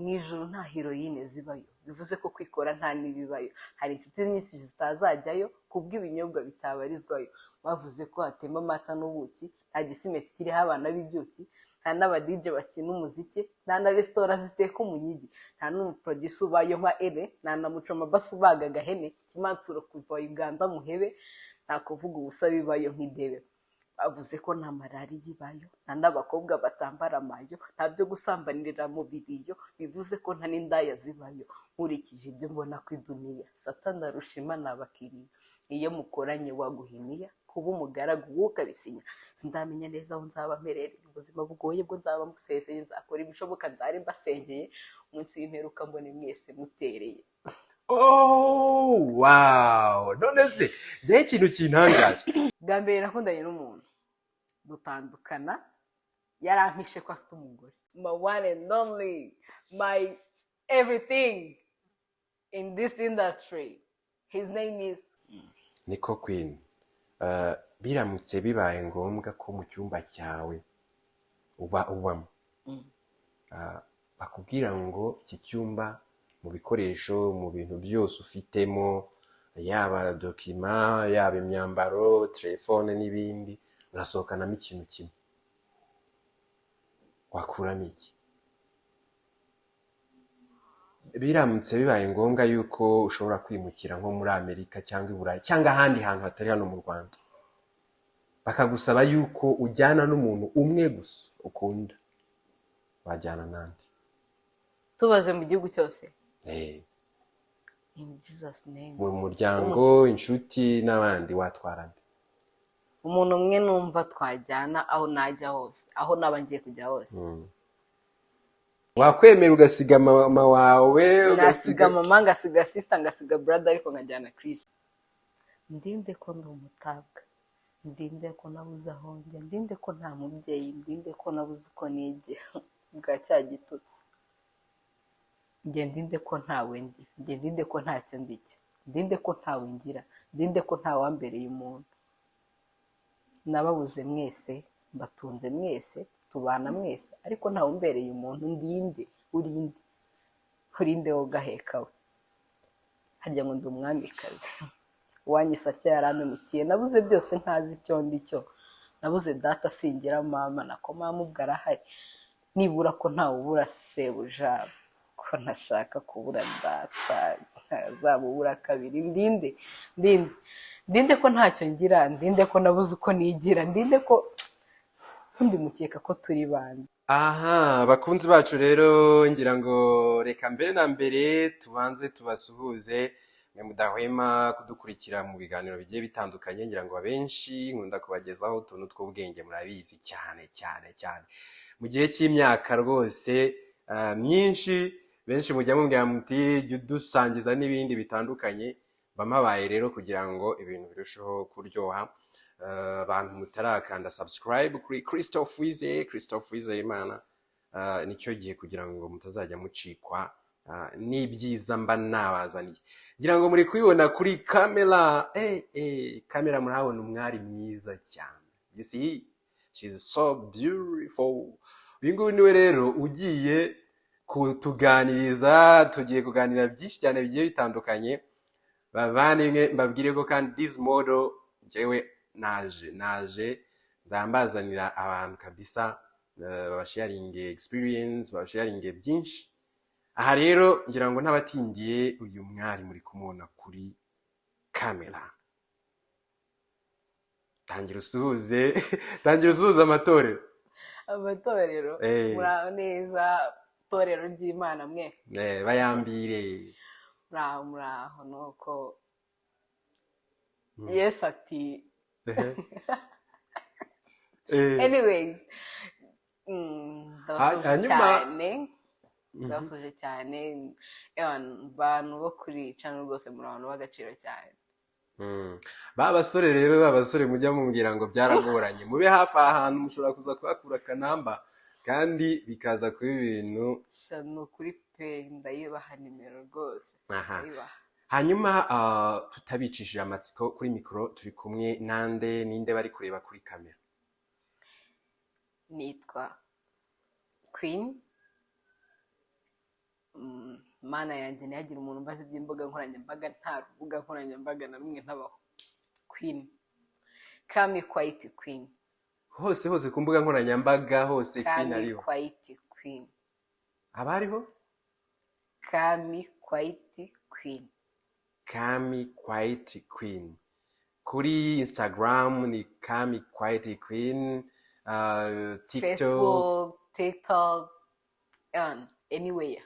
Mu ijuru nta heroine zibayo, bivuze ko kwikora nta n'ibibayo. Hari inshuti nyinshi zitazajyayo kubw'ibinyobwa bitabarizwayo. Bavuze ko hatemba amata n'ubuki, nta gisimenti kiriho abana b'ibyuki, nta n'aba DJ bakina umuziki, nta na resitora ziteka umunyigi, nta n'umuproducer ubayo nka ere, nta na mucoma basi ubaga agahene, kimansuro kuva Uganda muhebe, nta kuvuga ubusa bibayo nk'idebe. Bavuze ko nta malariya ibayo, nta n'abakobwa batambara amayo, nta byo gusambanira mu biriyo, bivuze ko nta n'indaya zibayo. Nkurikije ibyo mbona ku iduniya, Satani arusha Imana abakiriya. Iyo mukoranye waguhiniya, kuba umugaragu wowe ukabisinya. Sindamenya neza aho nzaba mperereye, ubuzima bugoye bwo nzaba mbusezeye, nzakora ibishoboka nzare mbasengeye, umunsi w'imperuka mbone mwese mutereye. Oh wow! None se njyewe ikintu kintangaje, Bwa mbere nakundanye n'umuntu dutandukana yarampishe ko afite umugore. My one and only, my everything in this industry, his name is Niko Queen, biramutse bibaye ngombwa ko mu cyumba cyawe uba ubamo bakubwira ngo iki cyumba, mu bikoresho, mu bintu byose ufitemo, yaba document, yaba imyambaro, telefone n'ibindi, urasohokanamo ikintu kimwe, wakuramo iki? Biramutse bibaye ngombwa yuko ushobora kwimukira nko muri Amerika cyangwa i Burayi cyangwa ahandi hantu hatari hano mu Rwanda, bakagusaba yuko ujyana n'umuntu umwe gusa ukunda, wajyana nande? Tubaze mu gihugu cyose? Eh. In Jesus' name. Mu muryango, inshuti n'abandi, watwara nde? Umuntu umwe numva twajyana aho najya hose, aho naba ngiye kujya hose? Wakwemera ugasiga mama wawe? Nasiga ugasiga mama, ngasiga sister, ngasiga brother, ariko nkajyana Chris. Ndinde ko ndi umutabwa, ndinde ko nabuze aho njya, ndinde ko nta mubyeyi, ndinde ko nabuze uko nigira bwa cya gitutsi. Njye ndinde ko ntawe ndi, njye ndinde ko ntacyo ndicyo, ndinde ko ntawe ngira, ndinde ko ntawambereye umuntu. Nababuze mwese, mbatunze mwese, tubana mwese, ariko ntawe umbereye umuntu. Ndinde? Urinde? Urinde wowe ugaheka we? Harya ngo ndi umwamikazi? Uwanyise atya yarampemukiye. Nabuze byose, ntazi icyo ndi cyo. Nabuze data, singira mama, nako mama ubwo arahari. Nibura ko ntawe ubura sebuja, ko ntashaka kubura data, ntazamubura kabiri. Ndinde? Ndinde? Ndinde ko ntacyo ngira? Ndinde ko nabuze uko nigira? Ndinde ko undi mukeka ko turi bande? Aha, bakunzi bacu rero, ngira ngo reka mbere na mbere tubanze tubasuhuze, mwe mudahwema kudukurikira mu biganiro bigiye bitandukanye. Ngira ngo abenshi nkunda kubagezaho utuntu tw'ubwenge, murabizi cyane cyane cyane. Mu gihe cy'imyaka rwose myinshi, benshi mujya mubwira muti jya udusangiza n'ibindi bitandukanye. Bamabaye rero kugira ngo ibintu birusheho kuryoha. Abantu mutarakanda subscribe kuri Christophe Wizeye, Christophe Wizeyimana, nicyo gihe kugira ngo mutazajya mucikwa n'ibyiza mba nabazaniye. Ngira ngo muri kubibona kuri kamera, kamera murahabona umwari mwiza cyane. You see, she's so beautiful. Uyu nguyu niwe rero ugiye kutuganiriza, tugiye kuganira byinshi cyane bigiye bitandukanye. Bavandimwe, mbabwire ko kandi this model, njyewe naje nzambazanira abantu kabisa, babasharinge experience, babasharinge byinshi. Aha rero ngira ngo ntabatindiye, uyu mwari muri kumubona kuri kamera. Tangira usuhuze, tangira usuhuze amatorero. Amatorero? Eh. Muraho neza, torero ry'Imana mwe? Bayambire. Muraho, muraho. Nuko Yesu ati anyways, ndabasuhuje cyane, ndabasuhuje cyane. Ewana, bantu bo kuri channel rwose muri abantu b'agaciro cyane. Ba basore rero, ba basore mujya mumbwira ngo byaragoranye, mube hafi aha hantu mushobora kuza kuhakura akanamba kandi bikaza kuba ibintu. Sha, ni ukuri pe, ndayibaha nimero rwose. Aha. Ndayibaha. Hanyuma tutabicishije amatsiko, kuri mikoro turi kumwe nande? Ninde bari kureba kuri kamera? Nitwa Queen. Mana yanjye, ntihagire umuntu umbaza iby'imbuga nkoranyambaga, nta rubuga nkoranyambaga na rumwe ntabaho. Queen Kami Quite Queen. Hose hose ku mbuga nkoranyambaga hose Queen Kami ariho. Quite Queen. Haba hariho Kami Quite Queen. Kami Quite Queen. Kuri Instagram ni Kami Quite Queen, TikTok, Facebook, TikTok and anywhere.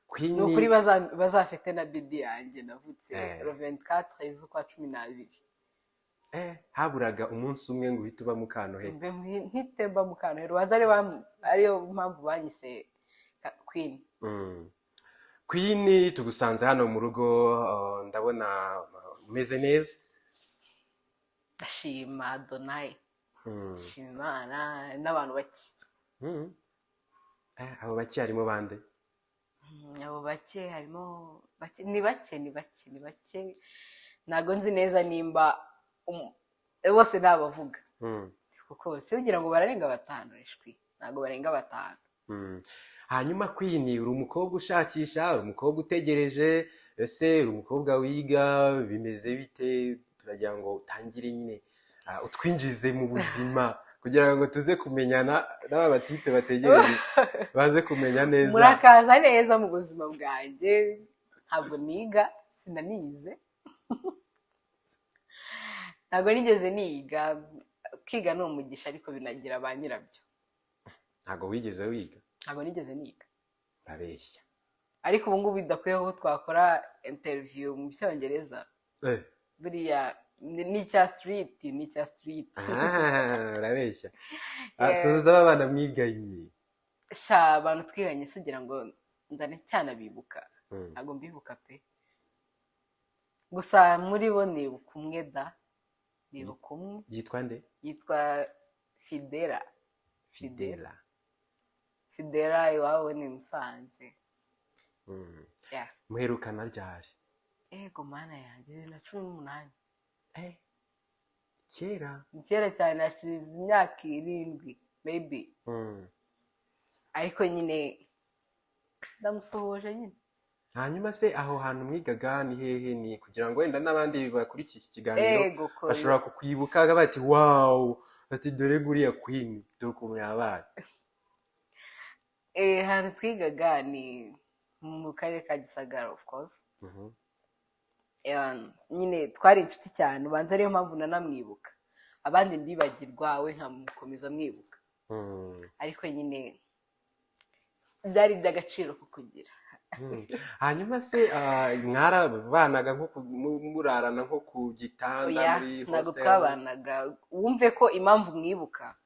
Queen Ni ukuri bazafite na bidi yanjye, navutse le 24 z'ukwa 12. Haburaga umunsi umwe ngo uhite uba Mukanoheli. Mbe ntitemba Mukanoheli, ubanza ariyo mpamvu banyise Queen. Queen, tugusanze hano mu rugo, ndabona umeze neza. Ndashima Adonai. Ndashima Imana n'abantu bake. Abo bake harimo bande? Abo bake harimo bake, ni bake, ni bake, ni bake, ntabwo nzi neza nimba bose nabavuga, kuko si ugira ngo bararenga 5, ishwi, ntabwo barenga 5. Hanyuma Queen, uri umukobwa ushakisha, uri umukobwa utegereje, ese uri umukobwa wiga, bimeze bite? Turagira ngo utangire nyine, utwinjize mu buzima kugira ngo tuze kumenyana n'aba batipe bategereje baze kumenya neza. Murakaza neza mu buzima bwanjye. Ntabwo niga, sinanize, ntabwo nigeze niga. Kwiga ni umugisha, ariko binagira ba nyirabyo. Ntabwo wigeze wiga? Ntabwo nigeze niga. Urabeshya. Ariko ubu ngubu bidakwiye ko twakora interview mu Cyongereza. Buriya ni icya street, ni icya street. Ah, urabeshya. Suhuza aba bana mwiganye. Sha, abantu twiganye sugira ngo ndane cyane abibuka. Ntabwo mbibuka pe. Gusa muri bo nibuka umwe da, nibuka umwe. Yitwa nde? Yitwa Fidela. Fidela. Fidela, iwabo ni Musanze. Yeah. Muherukana ryari? Ego Mana yanjye, 2018. Kera. Ni kera cyane, hashize imyaka 7 maybe. Ariko nyine ndamusohoje nyine. Hanyuma se aho hantu mwigaga ni hehe? Ni kugira ngo wenda n'abandi bakurikiye iki kiganiro Ego ko bashobora kukwibuka bati wow, bati dore guriya Queen, dore ukuntu yabaye. Ahantu twigaga ni mu karere ka Gisagara, of course. Nyine twari inshuti cyane, ubanza ariyo mpamvu nanamwibuka, abandi mbibagirwa, we nkamukomeza mwibuka. Ariko nyine byari iby'agaciro kukugira. Hanyuma se mwarabanaga nko murarana nko ku gitanda Oya, muri ntabwo hostel? twabanaga. Wumve ko impamvu mwibuka,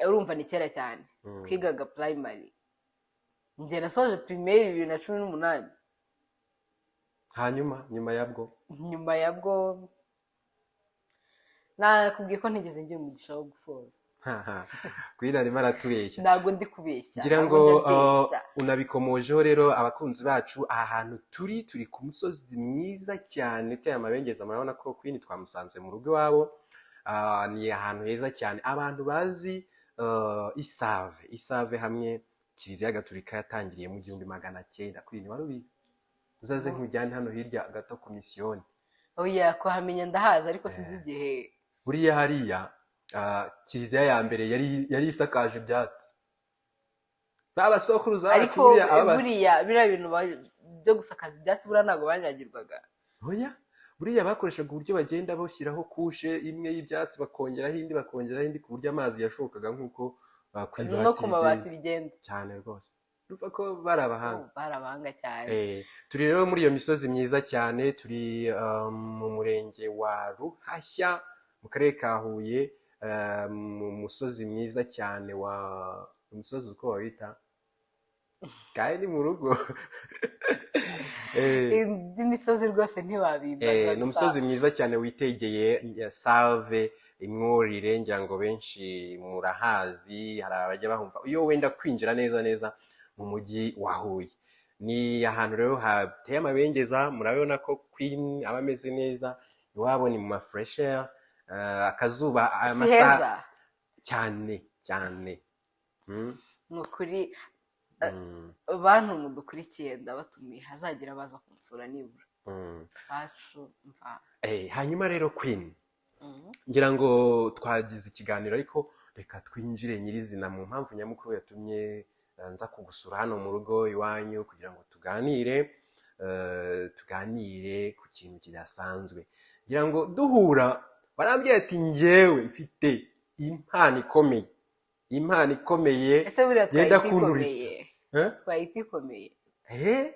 urumva ni kera cyane. Twigaga primary, njye nasoje primaire 2018. Hanyuma nyuma yabwo? Nyuma yabwo nakubwiye ko ntigeze ngira umugisha wo gusoza. Queen arimo aratubeshya. Ntabwo ndi kubeshya. Ngira Ntabwo ngo ndabeshya. unabikomojeho rero, abakunzi bacu, aha hantu turi ku musozi mwiza cyane uteye amabengeza. Murabona ko Queen twamusanze mu rugo iwabo. Ni ahantu heza cyane. Abantu bazi Isave, Isave hamwe Kiliziya Gatolika yatangiriye mu 1900. Queen, wari ubizi? Uzaze nkujyane hano hirya gato ku misiyoni. Oya, kuhamenya ndahazi, ariko sinzi igihe. Buriya hariya kiliziya ya mbere yari isakaje ibyatsi, babasokuruza bacu. Ariko Buriya aba buriya biriya bintu byo gusakaza ibyatsi, buriya ntabwo banyagirwaga. Oya, buriya bakoreshaga uburyo bagenda bashyiraho couche imwe y'ibyatsi, bakongeraho indi, bakongeraho indi, ku buryo amazi yashokaga nk'uko ku ibati No ku mabati bigenda. bigenda. Cyane rwose, urumva ko bari abahanga. Oh, bari abahanga cyane. Turi rero muri iyo misozi myiza cyane, turi mu murenge wa Ruhashya mu karere ka Huye, mu musozi mwiza cyane wa umusozi uko bawita kandi ni mu rugo. Iby'imisozi rwose ntiwabimbaza. Ni Gusa umusozi mwiza cyane witegeye Save, Imwurire, ngira ngo benshi murahazi, hari abajya bahumva iyo wenda kwinjira neza neza mu mujyi wa Huye. Ni ahantu rero hateye amabengeza, murabona ko Queen aba ameze neza, iwabo ni mu ma fraîcheur, akazuba Si amasaha heza? Cyane cyane. Ni ukuri. Bantu mudukurikiye, ndabatumiye, hazagira baza kunsura nibura bacu mva. Hanyuma rero Queen, ngira ngo twagize ikiganiro, ariko reka twinjire nyirizina mu mpamvu nyamukuru yatumye nza kugusura hano mu rugo iwanyu, kugira ngo tuganire ku kintu kidasanzwe. Ngira ngo duhura warambwiye ati: "Njyewe mfite impano ikomeye, impano ikomeye." Ese buriya Yenda twayita kunturitsa. ikomeye? Eh? Twayita ikomeye? Eh?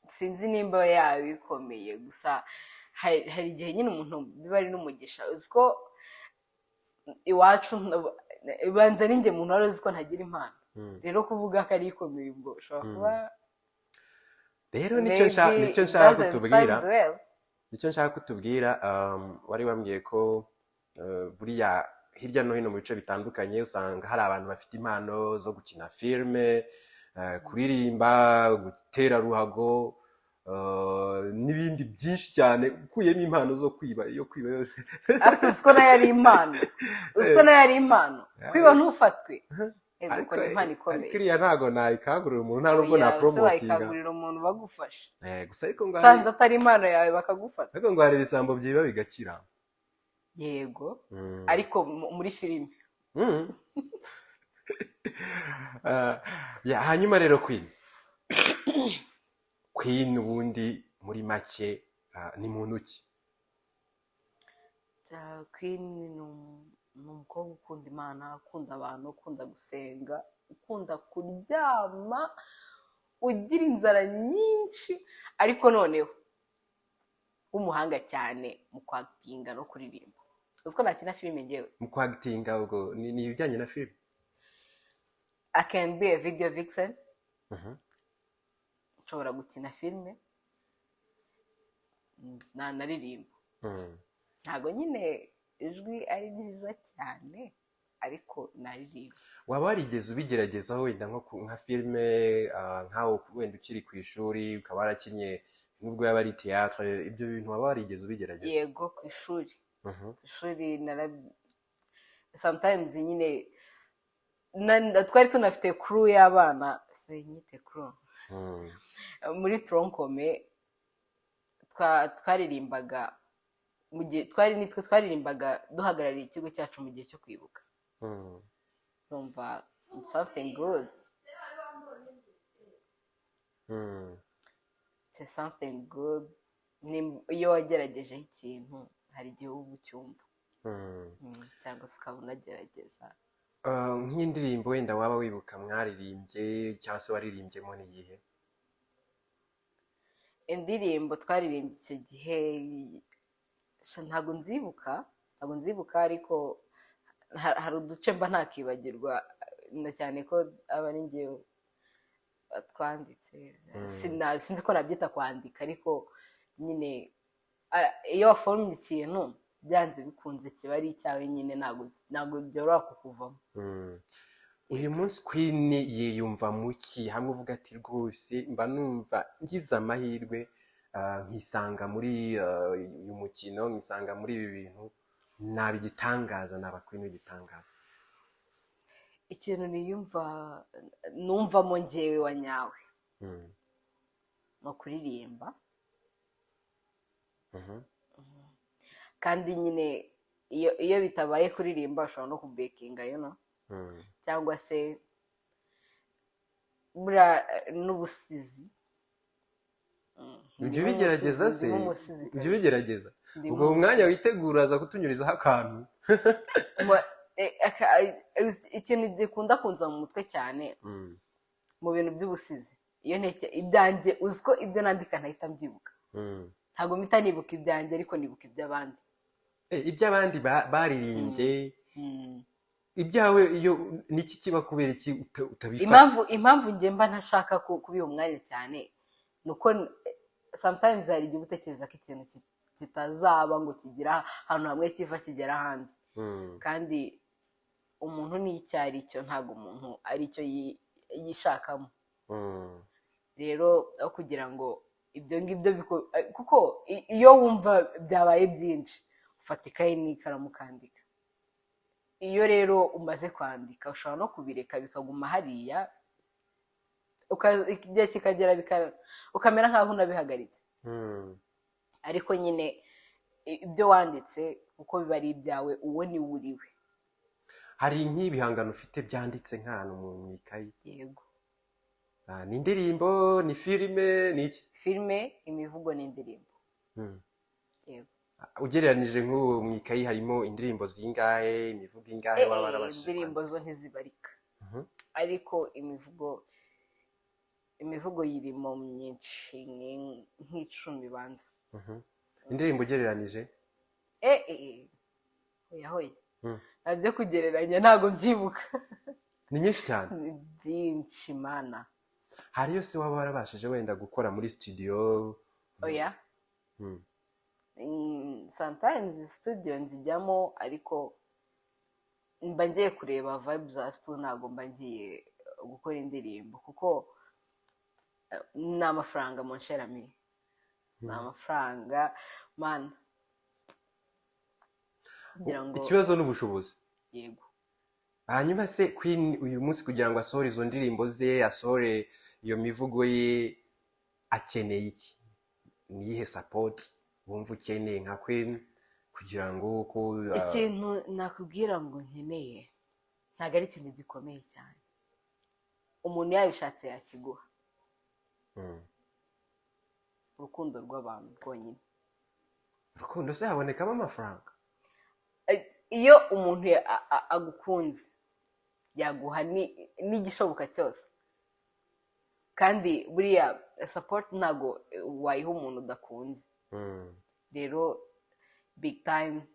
Sinzi nimba yaba ikomeye, gusa hari igihe nyine umuntu biba ari n'umugisha. Uzi ko iwacu ibanza ari njye muntu wari uzi ko ntagira impano. Rero kuvuga ko ari ikomeye, ubwo ushobora kuba Rero nicyo nshaka, nicyo nshaka kutubwira, nicyo nshaka kutubwira. Wari wambwiye ko buriya hirya no hino mu bice bitandukanye usanga hari abantu bafite impano zo gukina filime, kuririmba, gutera ruhago, n'ibindi byinshi cyane, ukuyemo impano zo kwiba, iyo kwiba Ariko uzi ko nayo ari impano? Uzi ko nayo ari impano, kwiba ntufatwe? Ego, Ariko ko ni impano ikomeye. Ariko iriya ntago nayikangurira umuntu, nta nubwo Oya, se napromotinga. wayikangurira umuntu bagufasha? Gusa ariko ngo Usanze atari impano yawe bakagufata. Ariko ngo hari ibisambo byiba bigakira. Yego, ariko muri filime. Ya, hanyuma rero Queen ubundi muri make ni muntu ki? Queen ni umukobwa ukunda Imana, ukunda abantu, ukunda gusenga, ukunda kuryama, ugira inzara nyinshi, ariko noneho w'umuhanga cyane mu kwactinga no kuririmba. Uzi ko nakina filime ngewe? Mu kwactinga, ubwo ni ibijyanye na filime? I can be a video vixen. Nshobora gukina filime, nanaririmba. Ntabwo nyine ijwi ari ryiza cyane, ariko naririmba. Waba warigeze ubigeragezaho wenda nko nka filime, nkaho wenda ukiri ku ishuri ukaba warakinnye, nubwo yaba ari théâtre, ibyo bintu waba warigeze ubigerageza? Yego, ku ishuri. Ku ishuri nara sometimes nyine twari tunafite crew y'abana, se nyite crew, muri tronc commun twaririmbaga mu gihe twari nitwe twaririmbaga duhagarariye ikigo cyacu mu gihe cyo kwibuka. Numva it's something good. It's something good. Iyo wageragejeho ikintu, hari igihe uba ucyumva. Cyangwa se ukaba unagerageza. Nk'indirimbo wenda waba wibuka mwaririmbye cyangwa se waririmbyemo ni iyihe? Indirimbo twaririmbye icyo gihe, sha, ntabwo nzibuka, ariko hari uduce mba ntakibagirwa, na cyane ko aba ari njye twanditse. Sinzi ko nabyita kwandika, ariko nyine iyo waforomye ikintu, byanze bikunze kiba ari icyawe nyine, ntabwo byoroha kukuvamo. Uyu munsi Queen yiyumva muki? Hamwe uvuga ati: "Rwose mba numva ngize amahirwe nkisanga muri uyu mukino, nkisanga muri ibi bintu, naba igitangaza, naba Queen w'igitangaza." Ikintu niyumva, numvamo njyewe wa nyawe, ni ukuririmba. Kandi nyine iyo bitabaye kuririmba, ushobora no kubakinga, cyangwa se buriya n'ubusizi. Ujya Ndimo ubigerageza umusizi, se? ndimo umusizi Ujya kabisa. ubigerageza? Ndimo Ubwo mu mwanya umusizi. witegura aza kutunyurizaho akantu. Ikintu gikunda kunza mu mutwe cyane mu bintu by'ubusizi, iyo nteke ibyanjye, uzi ko ibyo nandika ntahita mbyibuka? Ntabwo mpita nibuka ibyanjye, ariko nibuka iby'abandi. Iby'abandi baririmbye. Ibyawe iyo niki kiba? Kubera iki utabifata? Impamvu njye mba ntashaka kubiha umwanya cyane ni uko sometimes hari igihe uba utekereza ko ikintu kitazaba ngo kigira ahantu hamwe kiva kigera ahandi. Kandi umuntu ni icyo ari cyo, ntabwo umuntu ari icyo yishakamo. Rero aho kugira ngo ibyo ngibyo kuko iyo wumva byabaye byinshi, ufata ikayi n'ikaramu ukandika. Iyo rero umaze kwandika, ushobora no kubireka bikaguma hariya, igihe kikagera ukamera nk'aho unabihagaritse. Ariko nyine ibyo wanditse, kuko biba ari ibyawe, uwo ni we uriwe. Hari nk'ibihangano ufite byanditse nk'ahantu mu ikayi? Yego. Ah, ni indirimbo, ni filime, ni iki? Filime, imivugo n'indirimbo. Yego. Ugereranije, nk'ubu mu ikayi harimo indirimbo zingahe, imivugo ingahe waba warabashije Indirimbo kwandika? zo ntizibarika, ariko imivugo yirimo myinshi, nk'icumi banza. Indirimbo ugereranije? Oya hoya. Nta byo kugereranya, ntabwo mbyibuka. Ni nyinshi cyane? Ni byinshi, mana. Hari yose waba warabashije wenda gukora muri studio? Oya. Sometimes studio nzijyamo, ariko mba ngiye kureba vibe za stu, ntabwo mba ngiye gukora indirimbo, kuko ni amafaranga, mon cher ami, ni amafaranga, mana, kugira ngo Ikibazo n'ubushobozi? Yego. Hanyuma se Queen uyu munsi, kugira ngo asohore izo ndirimbo ze, asohore iyo mivugo ye, akeneye iki? Ni iyihe support wumva ukeneye nka Queen kugira ngo ko Ikintu nakubwira ngo nkeneye ntabwo ari ikintu gikomeye cyane, umuntu yabishatse yakiguha. Urukundo rw'abantu rwonyine. Urukundo se habonekamo amafaranga? Iyo umuntu agukunze yaguha n'igishoboka cyose, kandi buriya support ntabwo wayiha umuntu udakunze. Rero big time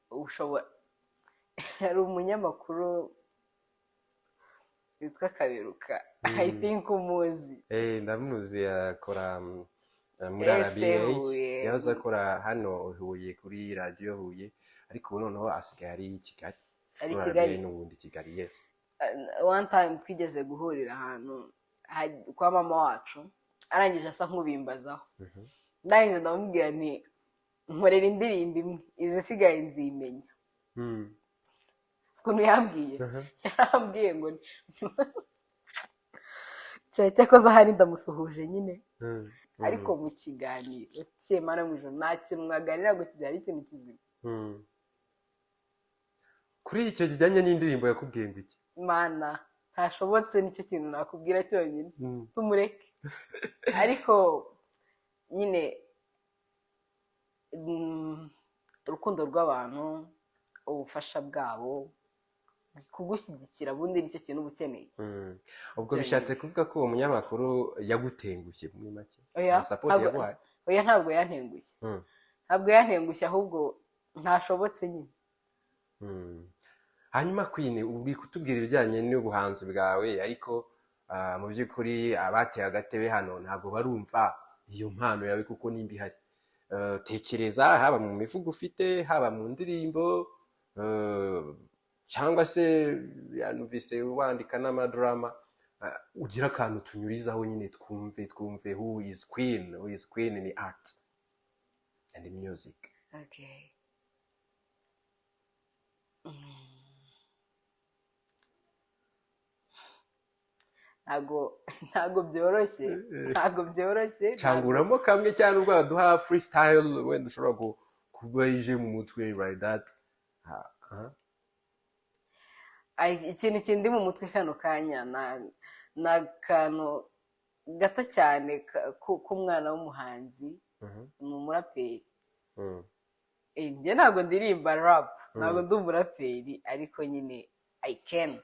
ushobora, hari umunyamakuru witwa Kaberuka, I think umuzi. Ndamuzi, akora muri Ese RBA. Huye. Yahoze akora hano Huye kuri Radiyo Huye, ariko ubu noneho asigaye ari i Kigali. Ari Muri Kigali. RBA n'ubundi Kigali, yes. One time twigeze guhurira ahantu kwa mama wacu, arangije asa nk'ubimbazaho, ndangije ndamubwira nti: "Nkorera indirimbo imwe, izisigaye nzimenya." Si ukuntu yambwiye? Yarambwiye ngo cyakoze ahari ndamusuhuje nyine. Ariko mu kiganiro cye, mana mu ijoro, nta kintu mwaganira ngo kibyara ikintu kizima. Kuri icyo kijyanye n'indirimbo yakubwiye ngo iki? Mana, ntashobotse, nicyo kintu nakubwira cyonyine. Tumureke, ariko nyine urukundo rw'abantu, ubufasha bwabo, kugushyigikira, ubundi nicyo kintu uba ukeneye. Ubwo Byonyine. bishatse kuvuga ko uwo munyamakuru yagutengushye muri make? Oya, Nta support yaguhaye? Oya, ntabwo yantengushye. Ntabwo yantengushye, ahubwo ntashobotse nyine. Hanyuma Queen, uri kutubwira ibijyanye n'ubuhanzi bwawe, ariko mu by'ukuri abateye agatebe hano ntabwo barumva iyo mpano yawe, kuko nimba ihari. Tekereza haba mu mivugo ufite, haba mu ndirimbo, cyangwa se yanumvise wandika n'amadrama, ugira akantu tunyurizaho nyine twumve who is Queen, who is Queen in art and music. Okay. Ntabwo byoroshye, ntabwo byoroshye. Canguramo kamwe cyangwa ubwo waduha freestyle, wenda ushobora kuba ije mu mutwe like that. Ah. Ay, ikintu kindi mu mutwe kano kanya ni akantu gato cyane k'umwana w'umuhanzi. Ni umuraperi. Njye ntabwo ndirimba rap, ntabwo ndi umuraperi, ariko nyine I can.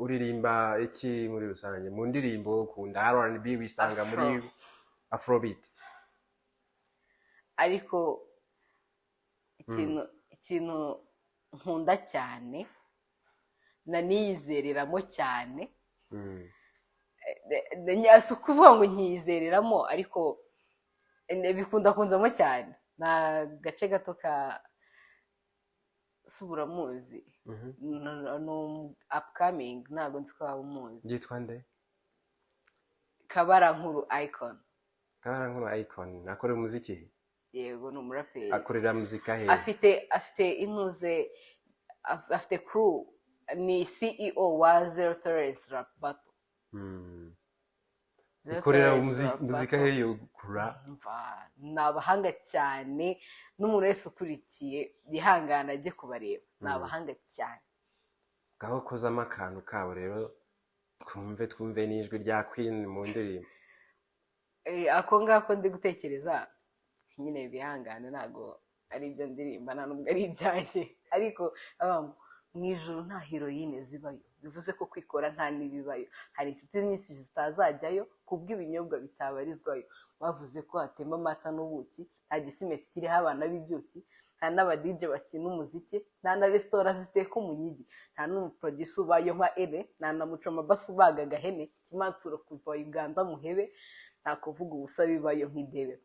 Uririmba iki muri rusange? Mu ndirimbo ukunda R&B, wisanga muri Afro. Afrobeat? Ariko ikintu nkunda cyane naniyizereramo cyane, si ukuvuga ngo nkiyizereramo, ariko bikunda kunzamo cyane, ni agace gato ka Suburamuzi. Ni upcoming, ntabwo nzi ko waba umuzi. Yitwa nde? Kabarankuru Icon. Kabarankuru Icon akora umuziki? Yego, ni umuraperi. Akorera muzika he? Afite intuze, afite crew, ni CEO wa Zero Tolerance Rap Battle. Zero Ikorera Tolerance Rap muzika Battle. he yo kura? Umva, ni abahanga cyane, n'umuntu wese ukurikiye yihangana ajye kubareba, ni abahanga cyane. Ngaho kozamo akantu kabo rero, twumve n'ijwi rya Queen mu ndirimbo. Ako ngako ndi gutekereza nyine, bihangane, ntabwo ari ibyo ndirimba, nta nubwo ari ibyanjye, ariko abavuga ngo mu ijuru nta heroine zibayo, bivuze ko kwikora nta n'ibibayo. Hari inshuti nyinshi zitazajyayo kubw'ibinyobwa bitabarizwayo. Bavuze ko hatemba amata n'ubuki, nta gisimenti kiriho abana b'ibyuki, nta n'aba DJ bakina umuziki, nta na resitora ziteka umunyigi, nta n'umuproducer ubayo nka ere, nta na mucoma basi ubaga agahene kimansuro kuva Uganda muhebe, nta kuvuga ubusa bibayo nk'idebe.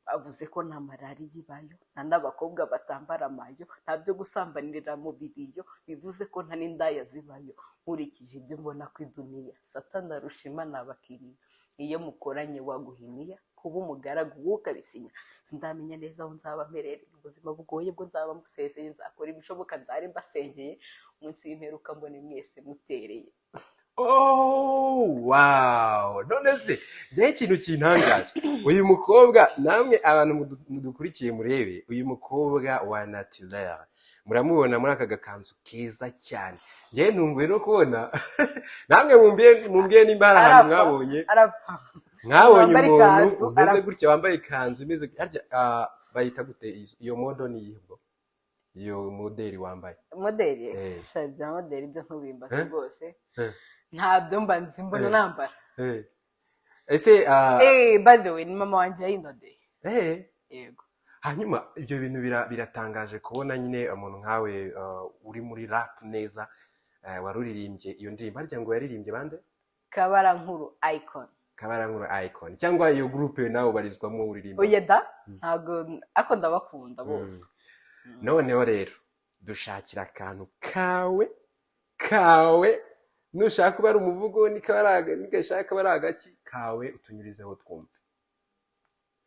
Bavuze ko nta malariya ibayo, nta n'abakobwa batambara amayo, nta byo gusambanira mu biriyo, bivuze ko nta n'indaya zibayo. Nkurikije ibyo mbona ku iduniya, Satani arusha Imana abakiriya. Iyo mukoranye waguhiniya, kuba umugaragu wowe ukabisinya. Sindamenya neza aho nzaba mperereye, ubuzima bugoye bwo nzaba mbusezeye, nzakora ibishoboka ndare mbasengeye, munsi y'imperuka mbone mwese mutereye. Oh wow! None se njyewe ikintu kintangaje, uyu mukobwa, namwe abantu mudukurikiye murebe uyu mukobwa wa naturel, muramubona muri aka gakanzu keza cyane. Njyewe ntunguwe no kubona, namwe mumbwiye nimba hari ahantu Arapfa. mwabonye Arapfa. mwabonye Wambara umuntu ikanzu, umeze arapfa. gutya, wambaye ikanzu imeze harya, bayita gute iyo model? Ni iyihe ubwo, iyo modeli wambaye? Modeli? Eh. Sha, bya modeli byo ntubimbaze Eh? rwose. Eh. Ntabyo mba nzi, mbona Eh. nambara. Ese By the way, ni mama wanjye yayindodeye. Yego. Hanyuma ibyo bintu biratangaje kubona nyine umuntu nkawe uri muri rap neza, waruririmbye iyo ndirimbo. Harya ngo yaririmbye bande? Kabarankuru Icon. Kabarankuru Icon, cyangwa iyo groupe nawe ubarizwamo uririmba? Oya da, ntabwo, ariko ndabakunda bose. Noneho rero dushakira akantu kawe, nushaka kuba ari umuvugo, nigashaka kuba ari agaki kawe, utunyurizeho twumve.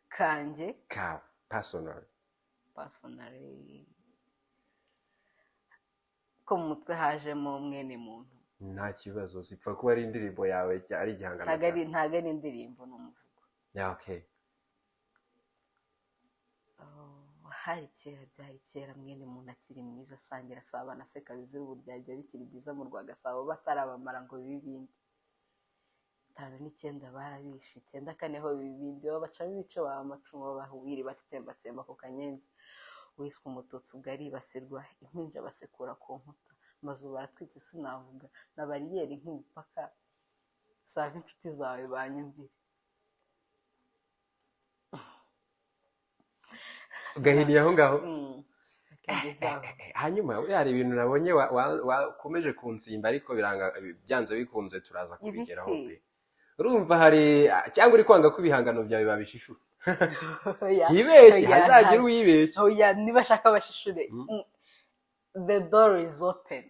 Kanjye? Kawe personal. Personally, ko mu mutwe hajemo mwene muntu. Nta kibazo, zipfa kuba ari indirimbo yawe, ari igihangano Ntabwo ari cyawe. Ntabwo ari indirimbo, ni umuvugo. Yeah, okay. Oh, hari kera, byari kera, mwene muntu akiri mwiza, asangira, asabana, aseka bizira uburyarya, bikiri byiza mu rwa Gasabo, batarabamara ngo bibe ibindi. 59 barabishe, 94 ho biba ibindi, babacamo ibice, baba amacumu, babahwiri batitsembatsemba ku kanyenzi. Wiswe umututsi ubwo aribasirwa, impinja basekura ku nkuta, amazu baratwitse, sinavuga na bariyeri nk'imipaka. Sava inshuti zawe banyumvire. Ugahiniye aho ngaho? Akageze aho. Hanyuma buriya hari ibintu nabonye wakomeje kunsimba, ariko biranga, byanze bikunze turaza kubigeraho. Ibiki? Pe, urumva hari, cyangwa uri kwanga ko ibihangano byawe babishishura? Oya. Yibeshye. Oya, hazagira uwibeshye. Oya, niba ashaka bashishure. The door is open.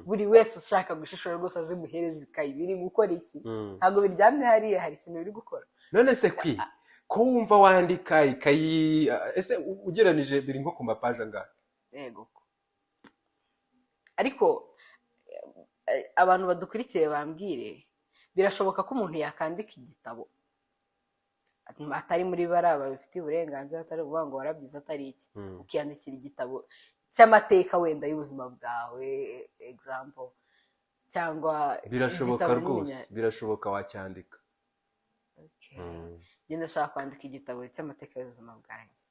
Buri wese ushaka gushishura rwose aze muhereza ikayi. Biri gukora iki? Ntabwo biryamye hariya, hari ikintu biri gukora. None se kwi ko wumva wandika ikayi, ese ugereranije biri nko ku mapaje angahe? Yego, ariko abantu badukurikiye bambwire, birashoboka ko umuntu yakandika igitabo atari muri bariya babifitiye uburenganzira, atari ukuvuga ngo warabyize, atari iki, ukiyandikira igitabo cy'amateka wenda y'ubuzima bwawe, example, cyangwa Birashoboka. igitabo Rwose birashoboka, wacyandika. Okay. Njye ndashaka kwandika igitabo cy'amateka y'ubuzima bwanjye.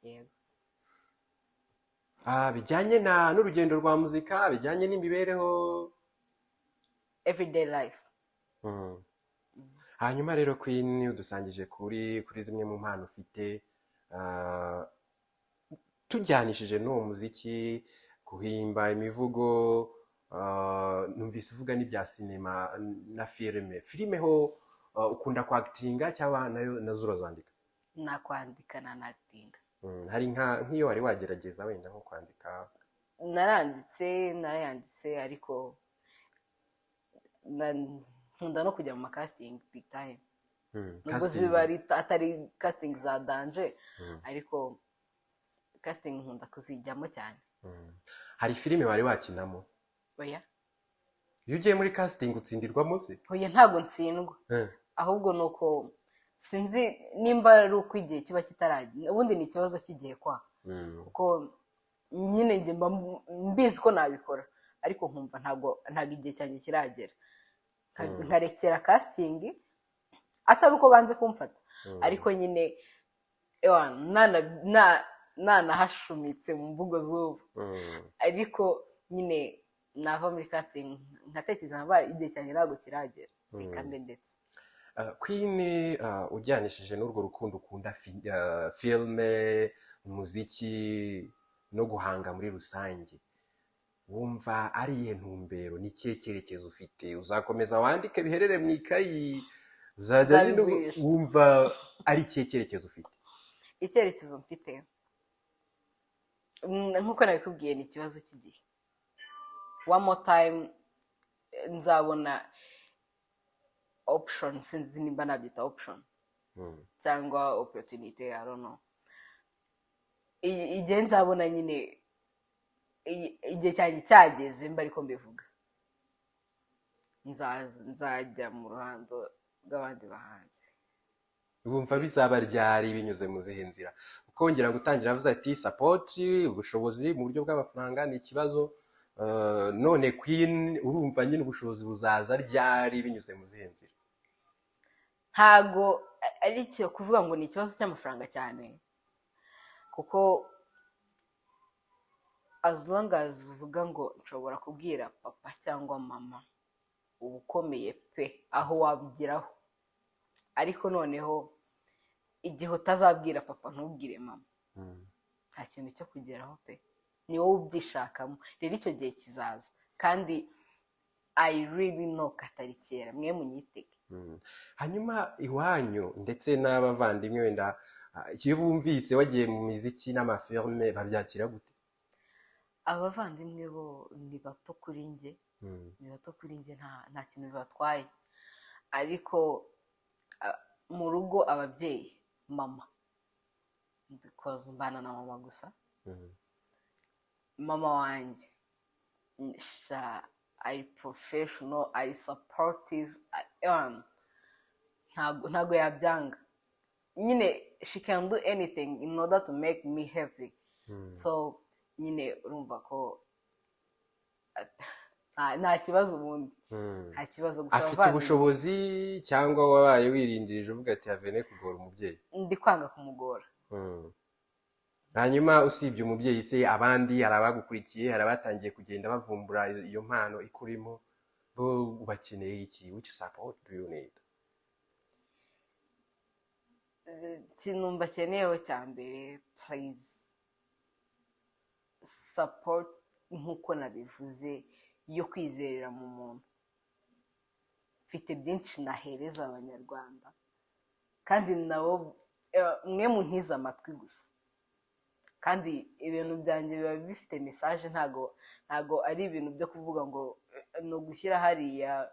Yego. Bijyanye na n'urugendo rwa muzika, bijyanye n'imibereho? Everyday life. Hanyuma rero Queen, udusangije kuri zimwe mu mpano ufite, tujyanishije n'uwo muziki, guhimba imivugo, numvise uvuga n'ibya sinema na filime. Filime ho ukunda kwakitinga cyangwa nayo nazo urazandika? Nakwandika na nakitinga. Hari nk'iyo wari wagerageza wenda nko kwandika? Naranditse, narayanditse, ariko nkunda no kujya mu ma casting big time. Nubwo Casting. ziba atari casting za danger, ariko casting nkunda kuzijyamo cyane. Hari filime wari wakinamo? Oya. Iyo ugiye muri casting utsindirwamo se? Oya, ntabwo ntsindwa. Ahubwo ni uko sinzi nimba ari uko igihe kiba kitaragera. Ubundi ni ikibazo cy'igihe kwa kuko nyine njye mba mbizi ko nabikora, ariko nkumva ntabwo igihe cyanjye kiragera. Nkarekera casting, atari uko banze kumfata, ariko nyine ewa, nanahashumitse mu mvugo z'ubu. Ariko nyine nava muri casting nkatekereza nkavuga igihe cyanjye ntabwo kiragera, reka mbe ndetse. Queen, ujyanishije n'urwo rukundo ukunda filime, umuziki no guhanga muri rusange, wumva ari iyihe ntumbero? Ni ikihe cyerekezo ufite? Uzakomeza wandike biherere mu ikayi, uzajya nyine Nzabigurisha. Wumva ari ikihe cyerekezo ufite? Icyerekezo mfite, nk'uko nabikubwiye, ni ikibazo cy'igihe. One more time, nzabona option, sinzi nimba nabyita option cyangwa opportunity, I don't know. Igihe nzabona nyine igihe cyanjye cyageze, mba ariko mbivuga, nzajya mu ruhando rw'abandi bahanzi. Wumva bizaba ryari, binyuze mu zihe nzira? Ukongera gutangira avuze ati support, ubushobozi mu buryo bw'amafaranga ni ikibazo. None Queen, urumva nyine ubushobozi buzaza ryari, binyuze mu zihe nzira? Ntago ari icyo kuvuga ngo ni ikibazo cy'amafaranga cyane, kuko as long as uvuga ngo nshobora kubwira papa cyangwa mama, uba ukomeye pe, aho wabigeraho. Ariko noneho igihe utazabwira papa, ntubwire mama, nta kintu cyo kugeraho pe, ni wowe ubyishakamo. Rero icyo gihe kizaza, kandi I really know ko atari kera, mwe munyitege. Hanyuma iwanyu ndetse n'abavandimwe wenda, iyo bumvise wagiye mu miziki n'amafilme, babyakira gute? Abavandimwe bo ni bato kuri njye, ni bato kuri njye, nta kintu bibatwaye. Ariko mu rugo ababyeyi, mama, because mbana na mama gusa. Mama wanjye sha ari professional, ari supportive, ntago yabyanga nyine. She can do anything in order to make me happy. So nyine urumva ko nta kibazo ubundi, nta kibazo gusa Afite abavandimwe. ubushobozi cyangwa wabaye wirindirije uvuga ati havene kugora umubyeyi? Ndi kwanga kumugora. Hanyuma usibye umubyeyi se, abandi, hari abagukurikiye, hari abatangiye kugenda bavumbura iyo mpano ikurimo, bo bakeneye iki? Which support do you need? Ikintu mbakeneyeho cya mbere, please support, nk'uko nabivuze, yo kwizerera mu muntu. Mfite byinshi nahereza Abanyarwanda, kandi nabo mwe muntize amatwi gusa. Kandi ibintu byanjye biba bifite message, ntago ari ibintu byo kuvuga ngo ni ugushyira hariya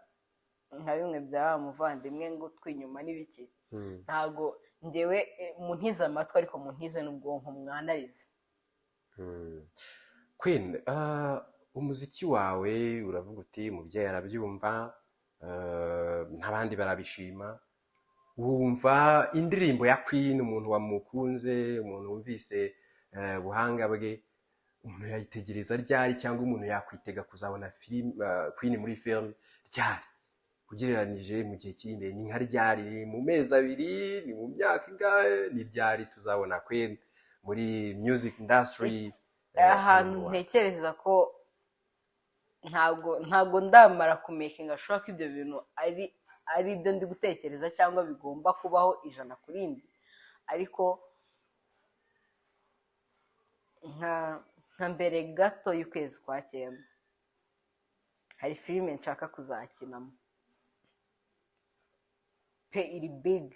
nka bimwe bya wa muvandimwe ngo utwinyuma n'ibiki. Ntago njyewe, muntize amatwi, ariko muntize n'ubwonko, mwanarize. Queen, umuziki wawe uravuga uti umubyeyi arabyumva, n'abandi barabishima. Wumva indirimbo ya Queen, umuntu wamukunze, umuntu wumvise ubuhanga bwe, umuntu yayitegereza ryari, cyangwa umuntu yakwitega kuzabona film, Queen muri film ryari, ugereranije mu gihe kiri imbere? Ni nka ryari? Ni mu mezi 2? Ni mu myaka ingahe? Ni ryari tuzabona Queen muri music industry? Ahantu hano? Ntekereza ko ntabwo ndamara kumakinga sure ko ibyo bintu ari ibyo ndi gutekereza cyangwa bigomba kubaho ijana ku rindi, ariko nka mbere gato y'ukwezi kwa cyenda hari filime nshaka kuzakinamo pe, iri big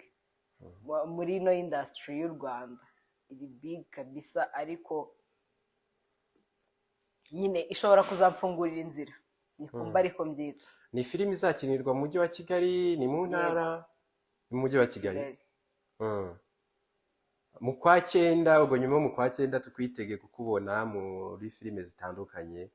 muri ino industry y'u Rwanda, iri big kabisa, ariko nyine ishobora kuzamfungurira inzira, ni kumba ariko mbyita. Ni filime izakinirwa mu mujyi wa Kigali, ni mu ntara? Mu mujyi wa Kigali. Kigali. Mu kwa cyenda, ubwo nyuma mu kwa cyenda tukwitege kukubona muri filime zitandukanye.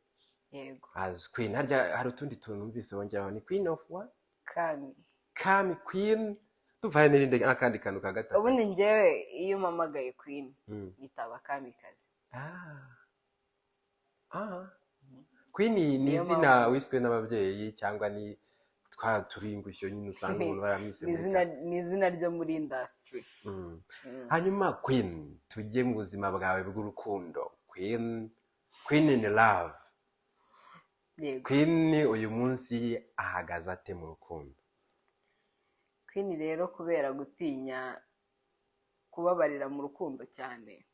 Yego. As Queen. Harya hari utundi tuntu numvise wongeraho, ni Queen of what? Kami. Kami Queen. Tuvaye n'irindi n'akandi kantu ka gatatu. Ubundi njyewe iyo umpamagaye Queen, nitaba Kamikazi. Ah. Queen ni Niyo izina mpamvu. wiswe n'ababyeyi cyangwa ni twa turingushyo nyine usanga umuntu baramwise Ni muri izina quartier? Ni izina ryo muri industry. Hanyuma Queen, tujye mu buzima bwawe bw'urukundo. Queen, Queen in love. Yego. Queen uyu munsi ahagaze ate mu rukundo? Queen rero, kubera gutinya kubabarira mu rukundo cyane,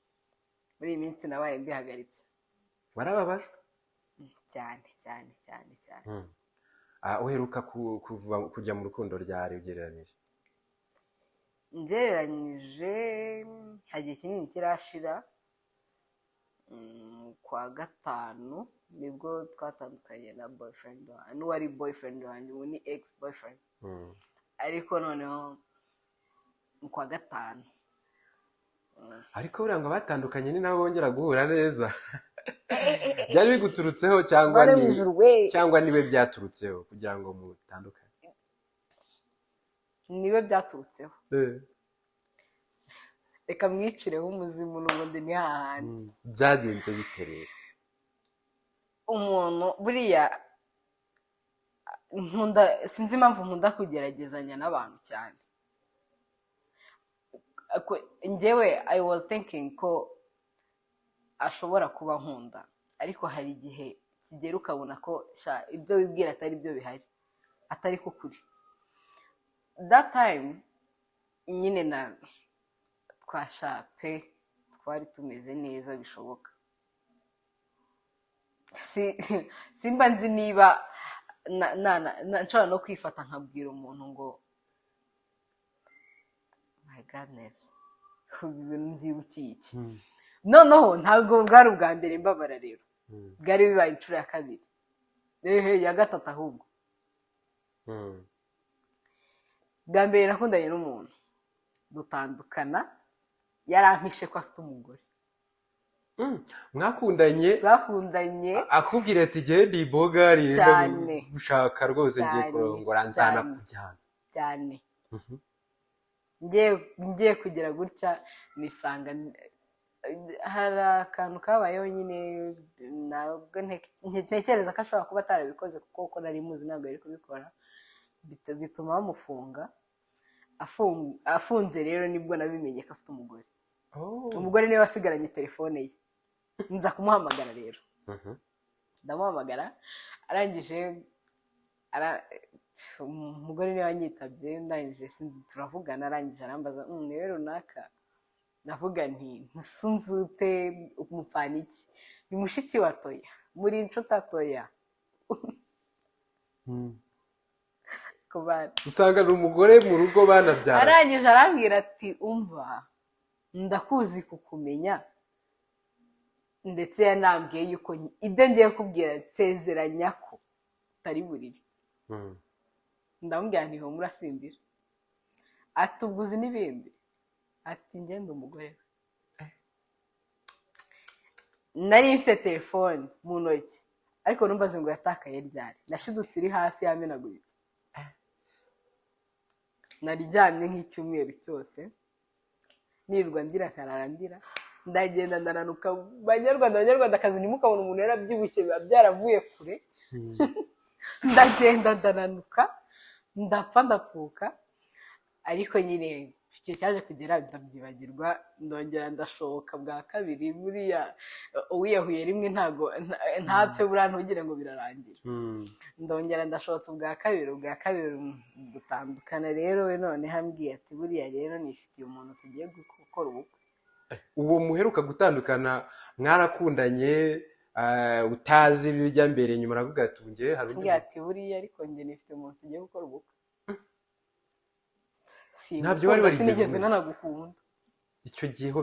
muri iyi minsi nabaye mbihagaritse. Warababajwe? Cyane cyane cyane cyane. Ah, uheruka kujya mu rukundo ryari ugereranyije? Ngereranyije, nta gihe kinini kirashira. Kwa gatanu nibwo twatandukanye na boyfriend wanjye, n'uwari boyfriend wanjye ubu ni ex boyfriend. Ariko noneho mu kwa gatanu. Ariko buriya ngo batandukanye ni nabo bongera guhura neza. Byari biguturutseho cyangwa Bari mu ni ijuru we. Cyangwa niwe byaturutseho kugira ngo mutandukane? Niwe byaturutseho. Reka mwicireho umuzimu, n'ubundi ni hahandi. Byagenze bite rero? Umuntu buriya nkunda, sinzi impamvu nkunda kugeragezanya n'abantu cyane. Njyewe I was thinking ko ashobora kuba nkunda, ariko hari igihe kigera ukabona ko sha, ibyo wibwira atari byo bihari, atari ko kuri. That time nyine na twashape twari tumeze neza bishoboka. Simba nzi niba nshobora no kwifata nkabwira umuntu ngo my goodness, ibi bintu mbyibukiye iki? Noneho ntabwo bwari ubwa mbere mbabara rero, bwari bibaye inshuro ya kabiri, ehe, ya gatatu ahubwo. Bwa mbere nakundanye n'umuntu dutandukana yarampishe ko afite umugore. Mwakundanye? Twakundanye. Akubwira ati jyewe ndi ibogari Cyane. gushaka rwose, ngiye Cyane, kurongora nzana cyane. kujyana. Cyane. Ngiye kugira gutya nisanga hari akantu kabayeho nyine, ntabwo ntekereza ko ashobora kuba atarabikoze, kuko uko nari muzi ntabwo yari kubikora. Bituma bamufunga. Afunze rero nibwo nabimenye ko afite umugore. Umugore niwe wasigaranye telefone ye. Nza kumuhamagara rero. Ndamuhamagara, arangije umugore niwe wanyitabye. Ndangije sinzi turavugana, arangije arambaza: "Niwe runaka?" Ndavuga nti: "Nsunzute umupfana iki? Ni mushiki wa Toya, muri inshuti Toya?" Kubana. Usanga ni umugore mu rugo banabyara. Arangije arambwira ati: "Umva, ndakuzi kukumenya." Ndetse yanambwiye yuko ibyo ngiye kubwira, nsezeranya ko utari burire. Ndamubwira nti: "Humura, sindira." Ati: "Ubwo uzi n'ibindi?" Ati: "Ngende umugore we." Nari mfite telefone mu ntoki, ariko numvaze ngo yatakaye ryari, nashidutse iri hasi yamenaguritse. Naryamye nk'icyumweru cyose nirirwa ndira, nkarara ndira. Ndagenda ndananuka. Banyarwanda, banyarwandakazi, ntimukabona umuntu yarabyibushye, biba byaravuye kure. Ndagenda ndananuka, ndapfa, ndapfuka. Ariko nyine igihe cyaje kugera ndabyibagirwa, ndongera ndashoka bwa kabiri. Buriya uwiyahuye rimwe ntago ntapfe, buriya ntugire ngo birarangira. Ndongera ndashotse ubwa kabiri. Ubwa kabiri dutandukana rero, we noneho ambwiye ati: "Buriya rero nifitiye umuntu tugiye gukora ubukwe." Uwo muheruka gutandukana mwarakundanye, utazi ibijya mbere nyuma, aravuga ati ubu njye hari undi Ambwira ati: "Buriya ariko njye nifitiye umuntu tugiye gukora ubukwe." Ntabyo wari Simukunda, warigeze sinigeze umenya. nanagukunda. Icyo gihe ho,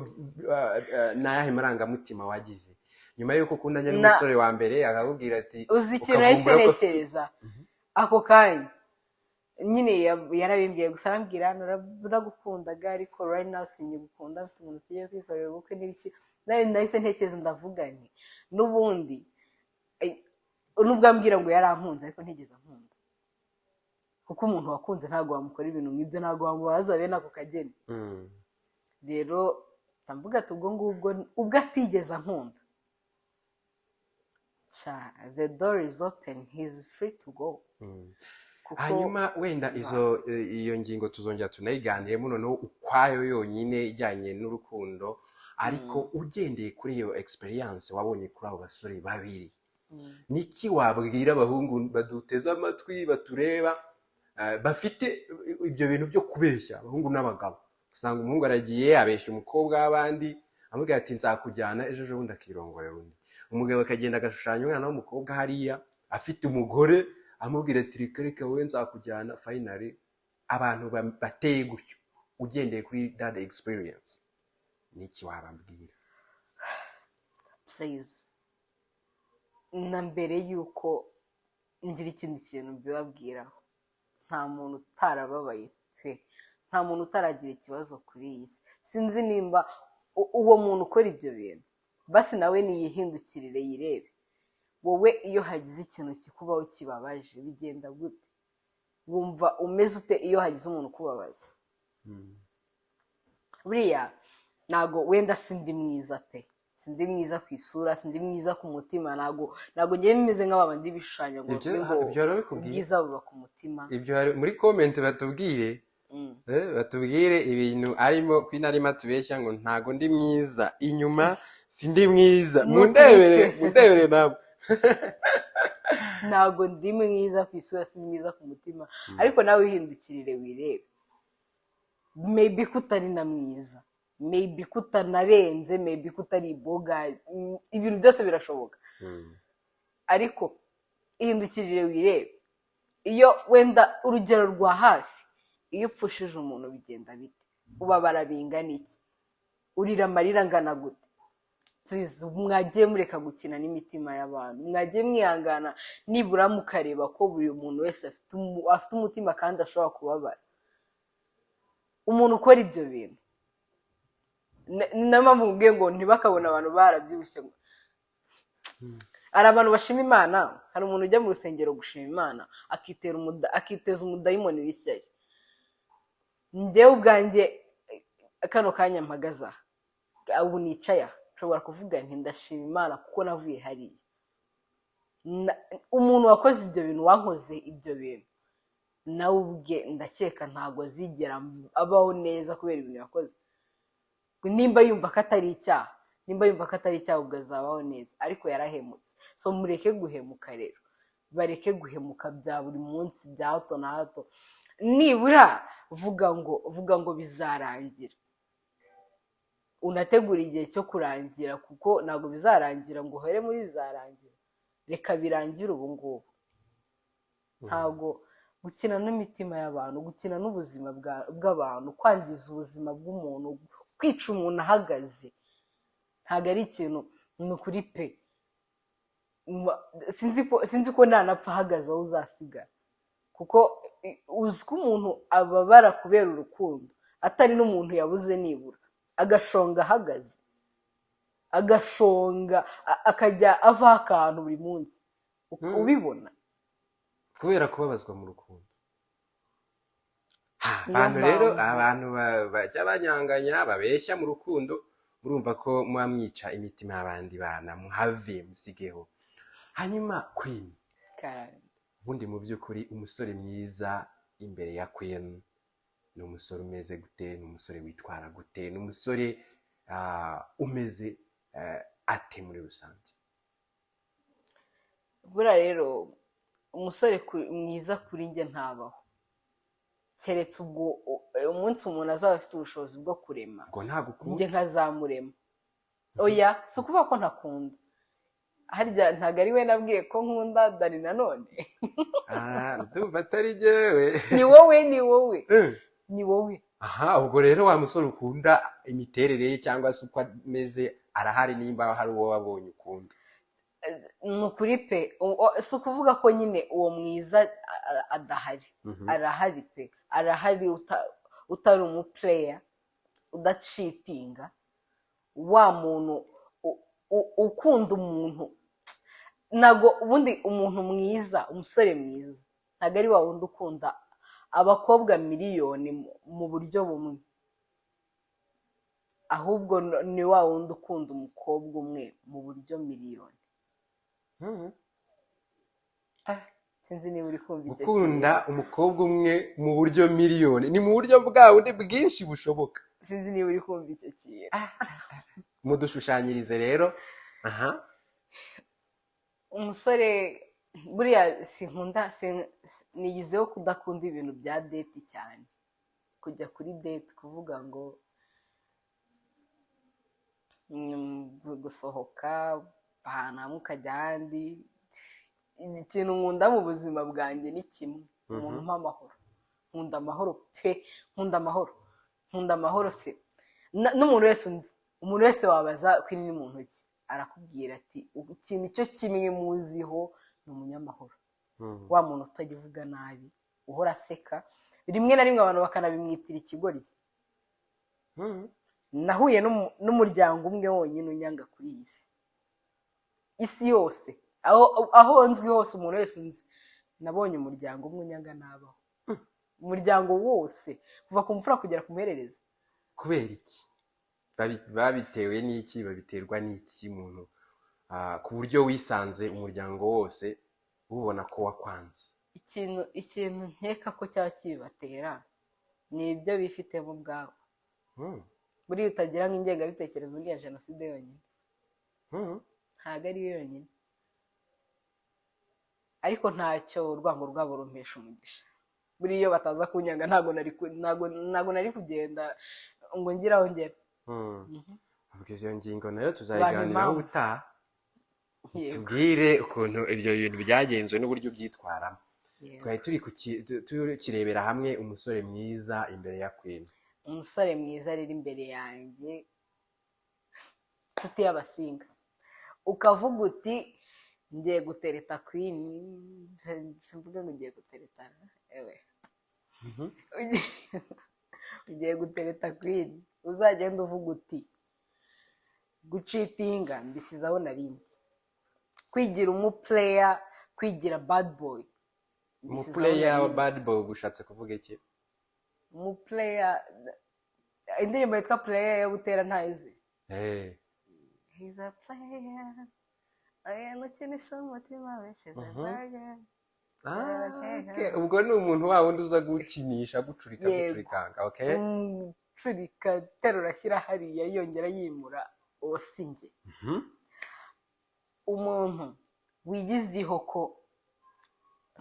ni ayahe marangamutima wagize nyuma y'uko ukundanye n'umusore wa mbere akakubwira ati Uzi ikintu nahise ukavumbura ko ntekereza ako kanya? Nyine yarabimbwiye gusa, arambwira: "Naragukundaga, ariko right now sinyigukunda, mfite umuntu tugiye kwikorera ubukwe n'ibiki." Nahise ntekereza, ndavuga nti n'ubundi nubwo ambwira ngo yarankunze, ariko ntigeze ankunda, kuko umuntu wakunze ntabwo wamukora ibintu nk'ibyo, ntabwo wamubaza bene ako kageni. Rero ndavuga ati ubwo ngubwo ubwo atigeze ankunda, sha, the door is open, he's free to go. Kuko Hanyuma wenda izo iyo ngingo tuzongera tunayiganiremo noneho ukwayo yonyine, ijyanye n'urukundo. Ariko ugendeye kuri iyo experience wabonye kuri abo basore babiri, niki wabwira abahungu baduteze amatwi, batureba, bafite ibyo bintu byo kubeshya abahungu n'abagabo? Usanga umuhungu aragiye abeshya umukobwa w'abandi, amubwira ati: "Nzakujyana ejo", ejo bundi akirongorera undi. Umugabo akagenda agashushanya umwana w'umukobwa hariya afite umugore, amubwira ati: "Reka reka, wowe nzakujyana." Finally, abantu bateye gutyo, ugendeye kuri that experience, niki wababwira? Please, na mbere y'uko ngira ikindi kintu mbibabwiraho, nta muntu utarababaye pe, nta muntu utaragira ikibazo kuri iyi si. Sinzi nimba uwo muntu ukora ibyo bintu, basi nawe niyihindukirire yirebe. Wowe iyo hagize ikintu kikubaho kibabaje, bigenda gute? Wumva umeze ute iyo hagize umuntu ukubabaza? Buriya ntago wenda sindi mwiza pe, sindi mwiza ku isura, sindi mwiza ku mutima, ntago ngewe meze nk'abandi bishushanya ngo Ibyo bavuge ngo ibyo barabikubwiye. ubwiza buba ku mutima. Ibyo hari muri comment, batubwire. Batubwire ibintu arimo Queen arimo atubeshya ngo ntago ndi mwiza inyuma, sindi mwiza. Ni Mundebere. ukuri pe. Mundebere ntabwo. Ntago ndi mwiza ku isura, sindi mwiza ku mutima, ariko nawe wihindukirire wirebe. Maybe ko utari na mwiza, maybe ko utanarenze, maybe ko utari iboga, ibintu byose birashoboka. Ariko ihindukirire wirebe. Iyo wenda urugero rwa hafi, iyo upfushije umuntu bigenda bite? Ubabara bingana iki? Urira amarira angana gute? Please, mwagiye mureka gukina n'imitima y'abantu, mwagiye mwihangana nibura mukareba ko buri muntu wese afite umutima kandi ashobora kubabara. Umuntu ukora ibyo bintu, ni nayo mpamvu mubwiye ngo ntibakabone abantu barabyibushye. Hari abantu bashima Imana, hari umuntu ujya mu rusengero gushima Imana, akiteza umudayimoni w'ishyari. Njyewe ubwanjye, kano kanya mpagaze aha ubu nicaye aha, nshobora kuvuga nti ndashima Imana kuko navuye hariya. Umuntu wakoze ibyo bintu, wankoze ibyo bintu, nawe ubwe ndakeka ntabwo azigera abaho neza kubera ibintu yakoze. Nimba yumva ko atari icyaha, nimba yumva ko atari icyaha, ubwo azabaho neza, ariko yarahemutse. So mureke guhemuka rero, bareke guhemuka bya buri munsi, bya hato na hato. Nibura vuga ngo bizarangira, unategura igihe cyo kurangira, kuko ntabwo bizarangira ngo uhere muri bizarangira. Reka birangire ubu ngubu. Ntabwo gukina n'imitima y'abantu, gukina n'ubuzima bw'abantu, kwangiza ubuzima bw'umuntu, kwica umuntu ahagaze, ntabwo ari ikintu, ni ukuri pe. Sinzi ko nanapfa ahagaze wowe uzasigara, kuko uzi ko umuntu ababara kubera urukundo, atari n'umuntu yabuze, nibura agashonga ahagaze, agashonga akajya avaho akantu buri munsi ubibona. Kubera kubabazwa mu rukundo. Niyo Abantu rero, mpamvu. abantu bajya banyanganya, babeshya mu rukundo, murumva ko muba mwica imitima y'abandi bana. Muhave, musigeho. Hanyuma Queen, Karame. ubundi mu by'ukuri umusore mwiza imbere ya Queen ni umusore umeze gute? Ni umusore witwara gute? Ni umusore umeze ate muri rusange? Buriya rero umusore mwiza kuri njye ntabaho, keretse ubwo umunsi umuntu azaba afite ubushobozi bwo kurema Ngo ntabwo ukunda? njye nkazamurema. Oya, si ukuvuga ko ntakunda. Harya ntabwo ari we nabwiye ko nkunda Dani nanone? Ah, ndumva atari jyewe. Ni wowe, ni wowe. Ni wowe. Aha, ubwo rero wa musore ukunda, imiterere ye cyangwa se uko ameze arahari, nimba hari uwo wabonye ukunda? Ni ukuri pe. Si ukuvuga ko nyine uwo mwiza adahari. Arahari pe, arahari, utari umuplayer, udacheatinga, wa muntu ukunda umuntu. Ntabwo ubundi umuntu mwiza, umusore mwiza, ntabwo ari wa wundi ukunda abakobwa miliyoni mu buryo bumwe, ahubwo ni wa wundi ukunda umukobwa umwe mu buryo miliyoni. Sinzi niba uri kumva icyo kintu. Gukunda umukobwa umwe mu buryo miliyoni ni mu buryo bwa bundi bwinshi bushoboka. Sinzi niba uri kumva icyo kintu. Mudushushanyirize rero aha. Umusore buriya sinkunda, niyizeho kudakunda ibintu bya date cyane, kujya kuri date, kuvuga ngo gusohoka ahantu hamwe ukajya ahandi. Ikintu nkunda mu buzima bwanjye ni kimwe: umuntu umpa amahoro. Nkunda amahoro pe, nkunda amahoro, nkunda amahoro. Se n'umuntu wese unzi, umuntu wese wabaza ko iri mu ntoki, arakubwira ati ikintu cyo kimwe muziho ni umunyamahoro, wa muntu utajya uvuga nabi, uhora aseka, rimwe na rimwe abantu bakanabimwitira ikigoryi. Nahuye n'umuryango umwe wonyine unyanga kuri iyi si, isi yose, aho nzwi hose, umuntu wese unzi, nabonye umuryango umwe unyanga nabaho, umuryango wose kuva ku mfura kugera ku muhererezi. Kubera iki? Babitewe n'iki? Babiterwa n'iki muntu, ku buryo wisanze umuryango wose ubona ko wakwanze? Ikintu nkeka ko cyaba kibibatera ni ibyo bifitemo ubwabo. Buriya utagira nk'ingengabitekerezo nk'iya jenoside yonyine, ntabwo ari yo yonyine, ariko ntacyo, urwango rwabo rumpesha umugisha. Buriya iyo bataza kunyanga ntabwo nari kugenda ngo ngire aho ngera. Ubwo iyo ngingo nayo tuzayiganiraho impamvu. ubutaha. Yego. Tubwire ukuntu ibyo bintu byagenze n'uburyo ubyitwaramo. Yego. Twari turi tukirebera hamwe umusore mwiza imbere ya Queen. Umusore mwiza rero imbere yanjye, inshuti y'abasinga, ukavuga uti ngiye gutereta Queen. Simvuga ngo ngiye gutereta, ewe, ugiye gutereta Queen, uzagenda uvuga uti gucheatinga mbisize aho narindi, kwigira umuplayer, kwigira bad boy mbisize aho Umuplayer wa narindi. bad boy ushatse kuvuga iki? Umuplayer, indirimbo yitwa Player yo gutera ntayo uzi? He's a player. Agenda ukinisha umutima we. She's a player. Ah, okay. Ubwo ni umuntu wa wundi uza gukinisha, gucurika, Yego. gucurikanga, okay. Curika, terura, ashyira hariya, yongera yimura, uwo si njye. Umuntu wigize ihoko,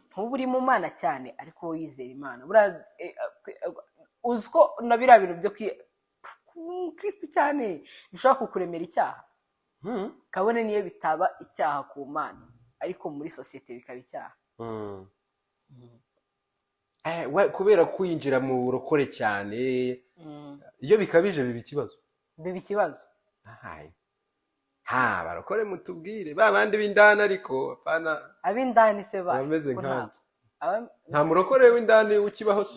ntuba uri mu Mana cyane, ariko wowe wizera Imana. Buriya, uzi ko na biriya bintu byo umukristo cyane bishobora kukuremera icyaha, kabone niyo bitaba icyaha ku Mana, ariko muri sosiyete bikaba icyaha. Kubera kwinjira mu burokore cyane, iyo bikabije biba ikibazo. Biba ikibazo. Ahaye. Ha, barokore mutubwire ba bandi b'indani, ariko apana Ab'indani se ba abameze ko nkanjye. Nta Nta murokore w'indani ukibaho se?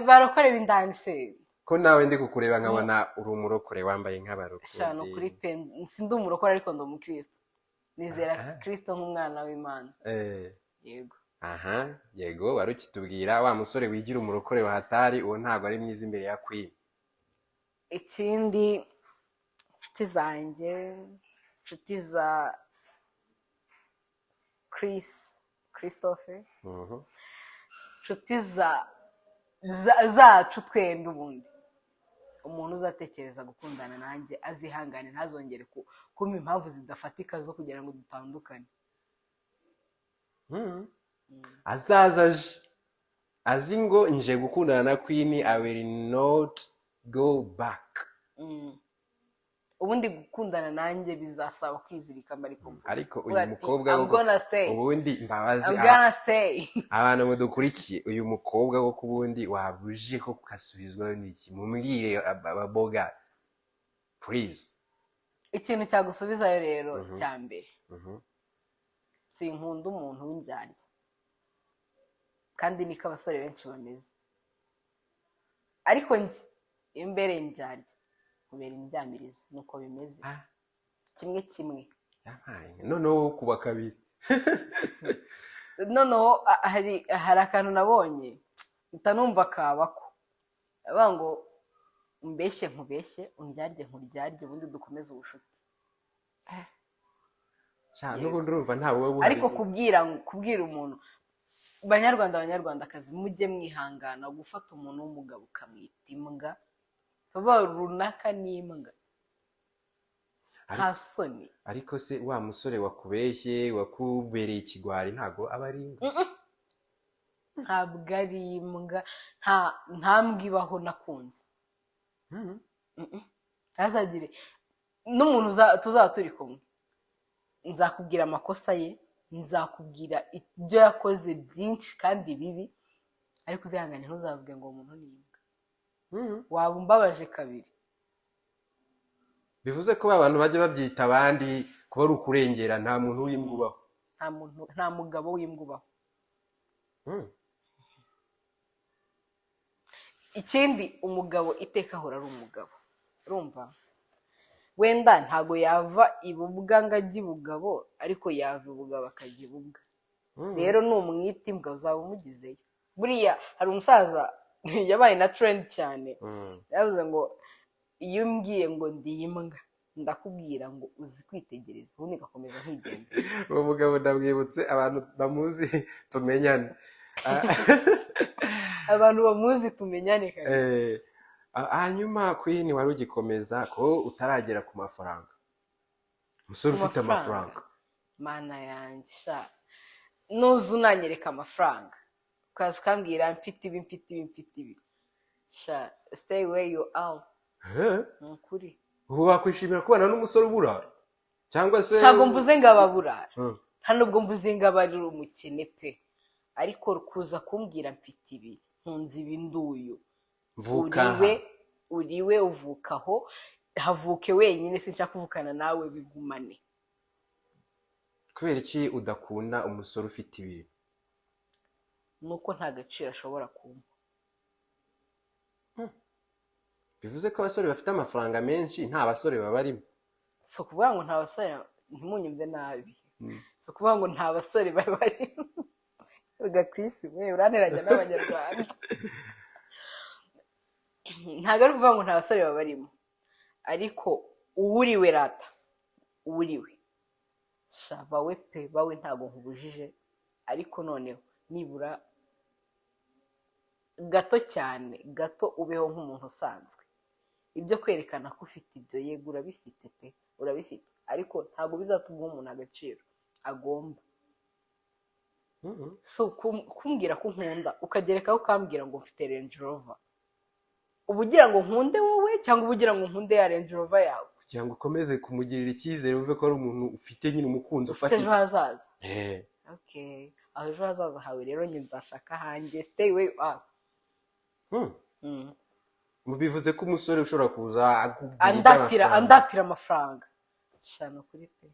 Barokore b'indani se? Ko nawe ndi kukureba nkabona uri umurokore, wambaye nk'abarokore. Shano kuri pe, sindi umurokore, ariko ndi umukristo, nizera Kristo nk'umwana w'Imana. Yego. Aha, yego, wari ukitubwira wa musore wigira umurokore wa hatari, uwo ntabwo ari mwiza imbere ya Queen. Ikindi, inshuti zanjye, inshuti za Chris, Christophe, inshuti zacu twembi, ubundi umuntu uzatekereza gukundana nanjye azihangane, ntazongere kumpa impamvu zidafatika zo kugira ngo dutandukane. Azaza aje azi ngo nje gukundana na Queen, I will not go back. Ubundi gukundana nanjye bizasaba kwizirika ariko Ariko uyu uvuga ati, mukobwa I'm koko, gonna stay. ubundi mbabazi I'm gonna stay. abantu mudukurikiye, uyu mukobwa wo ku bundi wabuje ko kasubizwaho n'iki? Mumbwire, ababoga, please. Ikintu cyagusubizayo rero cya mbere, Sinkunda umuntu w'indyarya, kandi niko abasore benshi bameze. Ariko njye iyo mbereye indyarya, nkubera indyamirizi, nuko bimeze. Kimwe kimwe. Yampaye inka. Noneho wowe kuba kabiri. Noneho hari akantu nabonye mpita numva kabako, avuga ngo umbeshye nkubeshye, undyarye nkuryarye, ubundi dukomeze ubucuti. Sha, n'ubundi urumva ntawe wowe buhari. Ariko kubwira umuntu, banyarwanda, banyarwandakazi, mujye mwihangana. Gufata umuntu w'umugabo ukamwita imbwa, baba runaka n'imbwa, nta soni? Ariko se wa musore wakubeshye, wakubereye ikigwari, ntago aba ari imbwa? Ntabwo ari imbwa. Nta mbwa ibaho nakunze. Ntazagire n'umuntu tuzaba turi kumwe, nzakubwira amakosa ye, nzakubwira ibyo yakoze byinshi kandi bibi, ariko uzihangane ntuzavuge ngo uwo muntu ni imbwa. Waba umbabaje kabiri. Bivuze ko abantu bajya babyita abandi kuba ari ukurengera, nta muntu w'imbwa ubaho? Nta muntu, nta mugabo w'imbwa ubaho. Ikindi, umugabo iteka ahora ari umugabo. Urumva, wenda ntago yava ibubwa ngo ajye ibugabo, ariko yava ibugabo akajya ibubwa. Rero numwita imbwa uzaba umugizeyo. Buriya hari umusaza yabaye na trend cyane, yavuze ngo iyo umbwiye ngo ndi imbwa, ndakubwira ngo uzi kwitegereza, ubundi ngakomeza nkigendera. Uwo mugabo ndamwibutse, abantu bamuzi tumenyane. Abantu bamuzi tumenyane kabisa. Hanyuma Queen, wari ugikomeza ko utaragera ku mafaranga, umusore Ku ufite mafaranga? Amafaranga. Mana yanjye sha, nuza unanyereka amafaranga, ukaza ukambwira mfite ibi, mfite ibi, mfite ibi, sha, stay where you are. Ni ukuri. Ubu wakwishimira kubana n'umusore uburara cyangwa se? Ntabwo mvuze ngo ababurara, nta nubwo mvuze ngo aba ari umukene pe, ariko kuza kumbwira mfite ibi, nkunze ibi, nduyu Mvuka aha. Uriwe, uriwe, uvuka aho, havuke wenyine, sinshaka kuvukana nawe, bigumane. Kubera iki udakunda umusore ufite ibintu? Nuko nta gaciro ashobora kumpa. Bivuze ko abasore bafite amafaranga menshi nta basore babarimo? Si ukuvuga ngo nta basore, ntimunyumve nabi. Si ukuvuga ngo nta basore babarimo. Uga Chris we, uranteranya n'abanyarwanda. Ntabwo ari ukuvuga ngo nta basore babarimo, ariko uwuriwe rata uwuriwe sha, bawe pe, bawe, ntabwo nkubujije, ariko noneho nibura gato cyane gato ubeho nk'umuntu usanzwe. Ibyo kwerekana ko ufite ibyo, yego urabifite pe, urabifite, ariko ntabwo bizatuma uha umuntu agaciro agomba. Si kumbwira ko unkunda ukagerekaho ukambwira ngo mfite Range Rover, uba ugira ngo nkunde wowe cyangwa uba ugira ngo nkunde ya Range Rover yawe? Kugira ngo ukomeze kumugirira icyizere, wumve ko ari umuntu ufite nyine umukunzi ufite ejo ufatika. hazaza. Okay, aho ejo hazaza hawe rero njye nzashaka ahanjye. Stay where you are. Bivuze ko umusore ushobora kuza akubwira Andatira iby'amafaranga. Andatira amafaranga, shana kuri pe,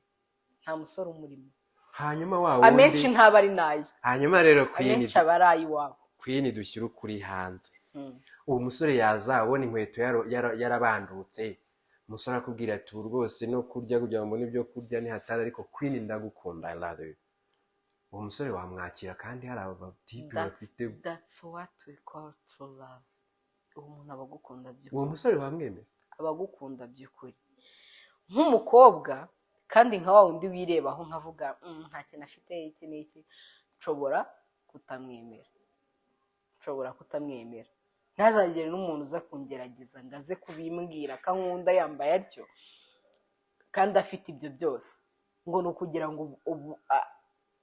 nta musore umurimo. Hanyuma wa Amenshi wundi ntaba ari naye. Hanyuma rero Queen, Amenshi aba ari ay'iwabo. Queen, dushyire ukuri hanze. Uwo musore yazabona inkweto yarabandutse, umusore akubwira ati ubu rwose no kurya, kugira ngo mbone ibyo kurya nihatari, ariko Queen ndagukunda, I love you. Uwo musore wamwakira kandi hari abatipe bafite? That's what we call true love. Uwo muntu aba agukunda Uwo by'ukuri. musore wamwemera? Aba agukunda by'ukuri nk'umukobwa, kandi nka wa wundi wirebaho nkavuga nta kintu afite, iki n'iki, nshobora kutamwemera, nshobora kutamwemera. Ntazagire n'umuntu uza kungerageza ngo aze kubimbwira ko ankunda yambaye atyo kandi afite ibyo byose, ngo ni ukugira ngo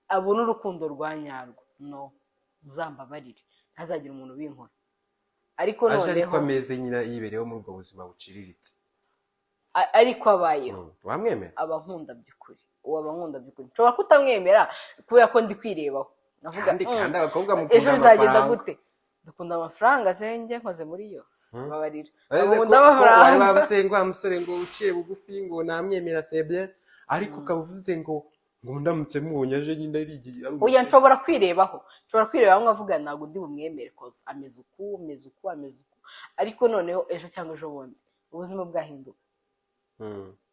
abone urukundo rwa nyarwo. No, muzambabarire, ntazagire umuntu ubinkora. Ariko Aje ariko noneho ameze nyine, yibereyeho muri ubwo buzima buciriritse. Ariko abayeho. Wamwemera? Aba nkunda by'ukuri, uwo aba nkunda by'ukuri. Nshobora kutamwemera kubera ko ndi kwirebaho, navuga Kandi kandi abakobwa mukunda ejo bizagenda amafaranga. gute? Dukunda amafaranga se? Njye nkoze muri yo, babarira. Uretse Bakunda ko wari amafaranga. wabuze ngo wa musore ngo uciye bugufi ngo namwemera sebye, ariko ukaba uvuze ngo Ngo ndamutse mubonye aje nyine ari ari Oya, umukene. Nshobora kwirebaho, nshobora kwirebaho nkavuga ntabwo ndi bumwemere, 'cause ameze uku, ameze uku, ameze uku, ariko noneho ejo cyangwa ejo bundi ubuzima bwahinduka.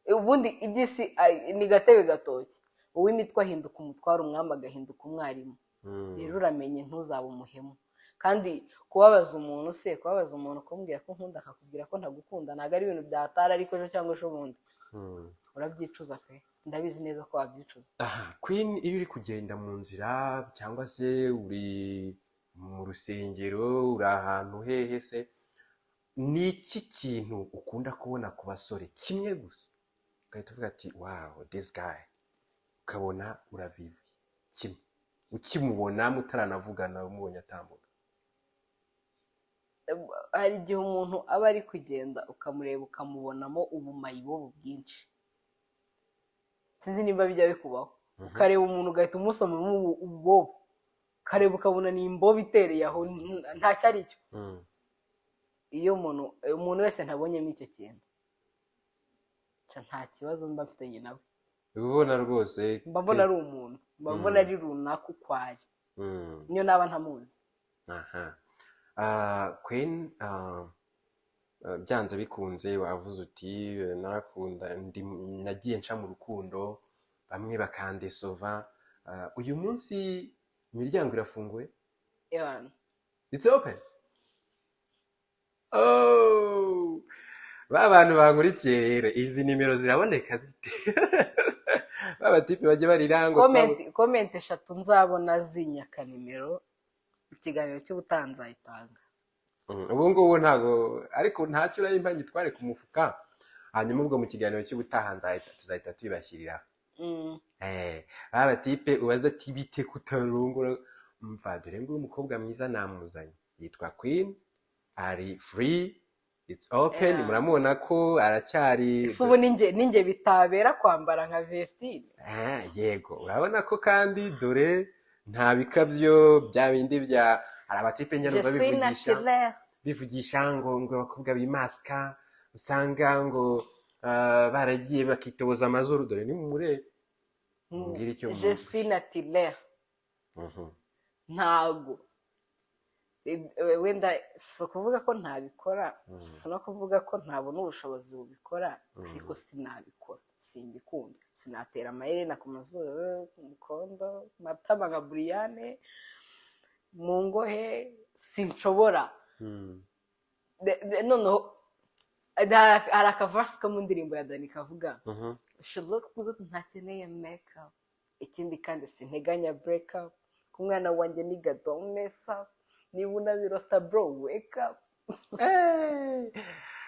Ubundi iby'isi ni gatebe gatoki, uw'imitwe ahinduka umutwaro, umwami agahinduka umwarimu. Rero uramenye ntuzabe umuhemu. Kandi kubabaza umuntu se, kubabaza umuntu kumubwira ko nkunda akakubwira ko ntagukunda, ntabwo ari ibintu byatara, ariko ejo cyangwa ejo bundi urabyicuza pe, ndabizi neza ko wabyicuza. Aha Queen, iyo uri kugenda mu nzira cyangwa se uri mu rusengero, uri ahantu hehe se, ni iki kintu ukunda kubona ku basore kimwe gusa ugahita uvuga ati: "Wow, this guy," ukabona uravivuye kimwe ukimubona mutaranavugana, umubonye atambuka? Hari igihe umuntu aba ari kugenda ukamureba ukamubonamo ubumayibobo bwinshi. Sinzi niba bijya bikubaho, ukareba umuntu ugahita umusomamo ububobo, ukareba ukabona ni imbobo itereye aho, ntacyo ari cyo. Iyo umuntu wese ntabonyemo icyo kintu, nta kibazo mba mfitanye nawe. Uba ubona rwose. Mba mbona ari umuntu, mba mbona ari runaka uko ari, niyo naba ntamuzi. Aha. Queen, byanze bikunze wavuze uti narakunda, nagiye nca mu rukundo bamwe bakandesova. Uyu munsi imiryango irafunguye? Ewana. It's open. Oh, ba bantu bankurikiye rero, izi nimero ziraboneka zite? Ba batipe bajya barira ngo Comment eshatu nzabona zinyaka nimero, ikiganiro cy'ubutaha nzayitanga. Ubu ngubu ntabwo, ariko ntacyo, urayimpa ngitware ku mufuka, hanyuma ubwo mu kiganiro cy'ubutaha tuzahita tubibashyirira. Ba batipe ubaze ati: "Bite kutarongora?" Mva dore nguyu umukobwa mwiza namuzanye, yitwa Queen, ari free, it's open. Muramubona ko aracyari Ese ubu ninjye bitabera kwambara nka Vestine? Ah, yego, urabona ko kandi dore nta bikabyo bya bindi bya hari abatipe njya Je numva suis bivugisha naturelle. bivugisha ngo abakobwa bimasika usanga ngo baragiye bakitoboza amazuru. Dore nimumurebe, mumbwire icyo Je mwumva. suis naturelle. Ntago wenda si ukuvuga ko ntabikora, si no kuvuga ko ntabona ubushobozi bubikora, ariko sinabikora, simbikunda. Sinatera amaherena ku mazuru, ku mukondo, ku matama nka Buriyane mu ngohe, sinshobora. Noneho hari akaverse ko mu ndirimbo ya Dani kavuga "She look good, ntakeneye make up." Ikindi kandi sinteganya break up ku mwana wanjye, nigga, don't mess up. Niba unabirota, bro, wake up.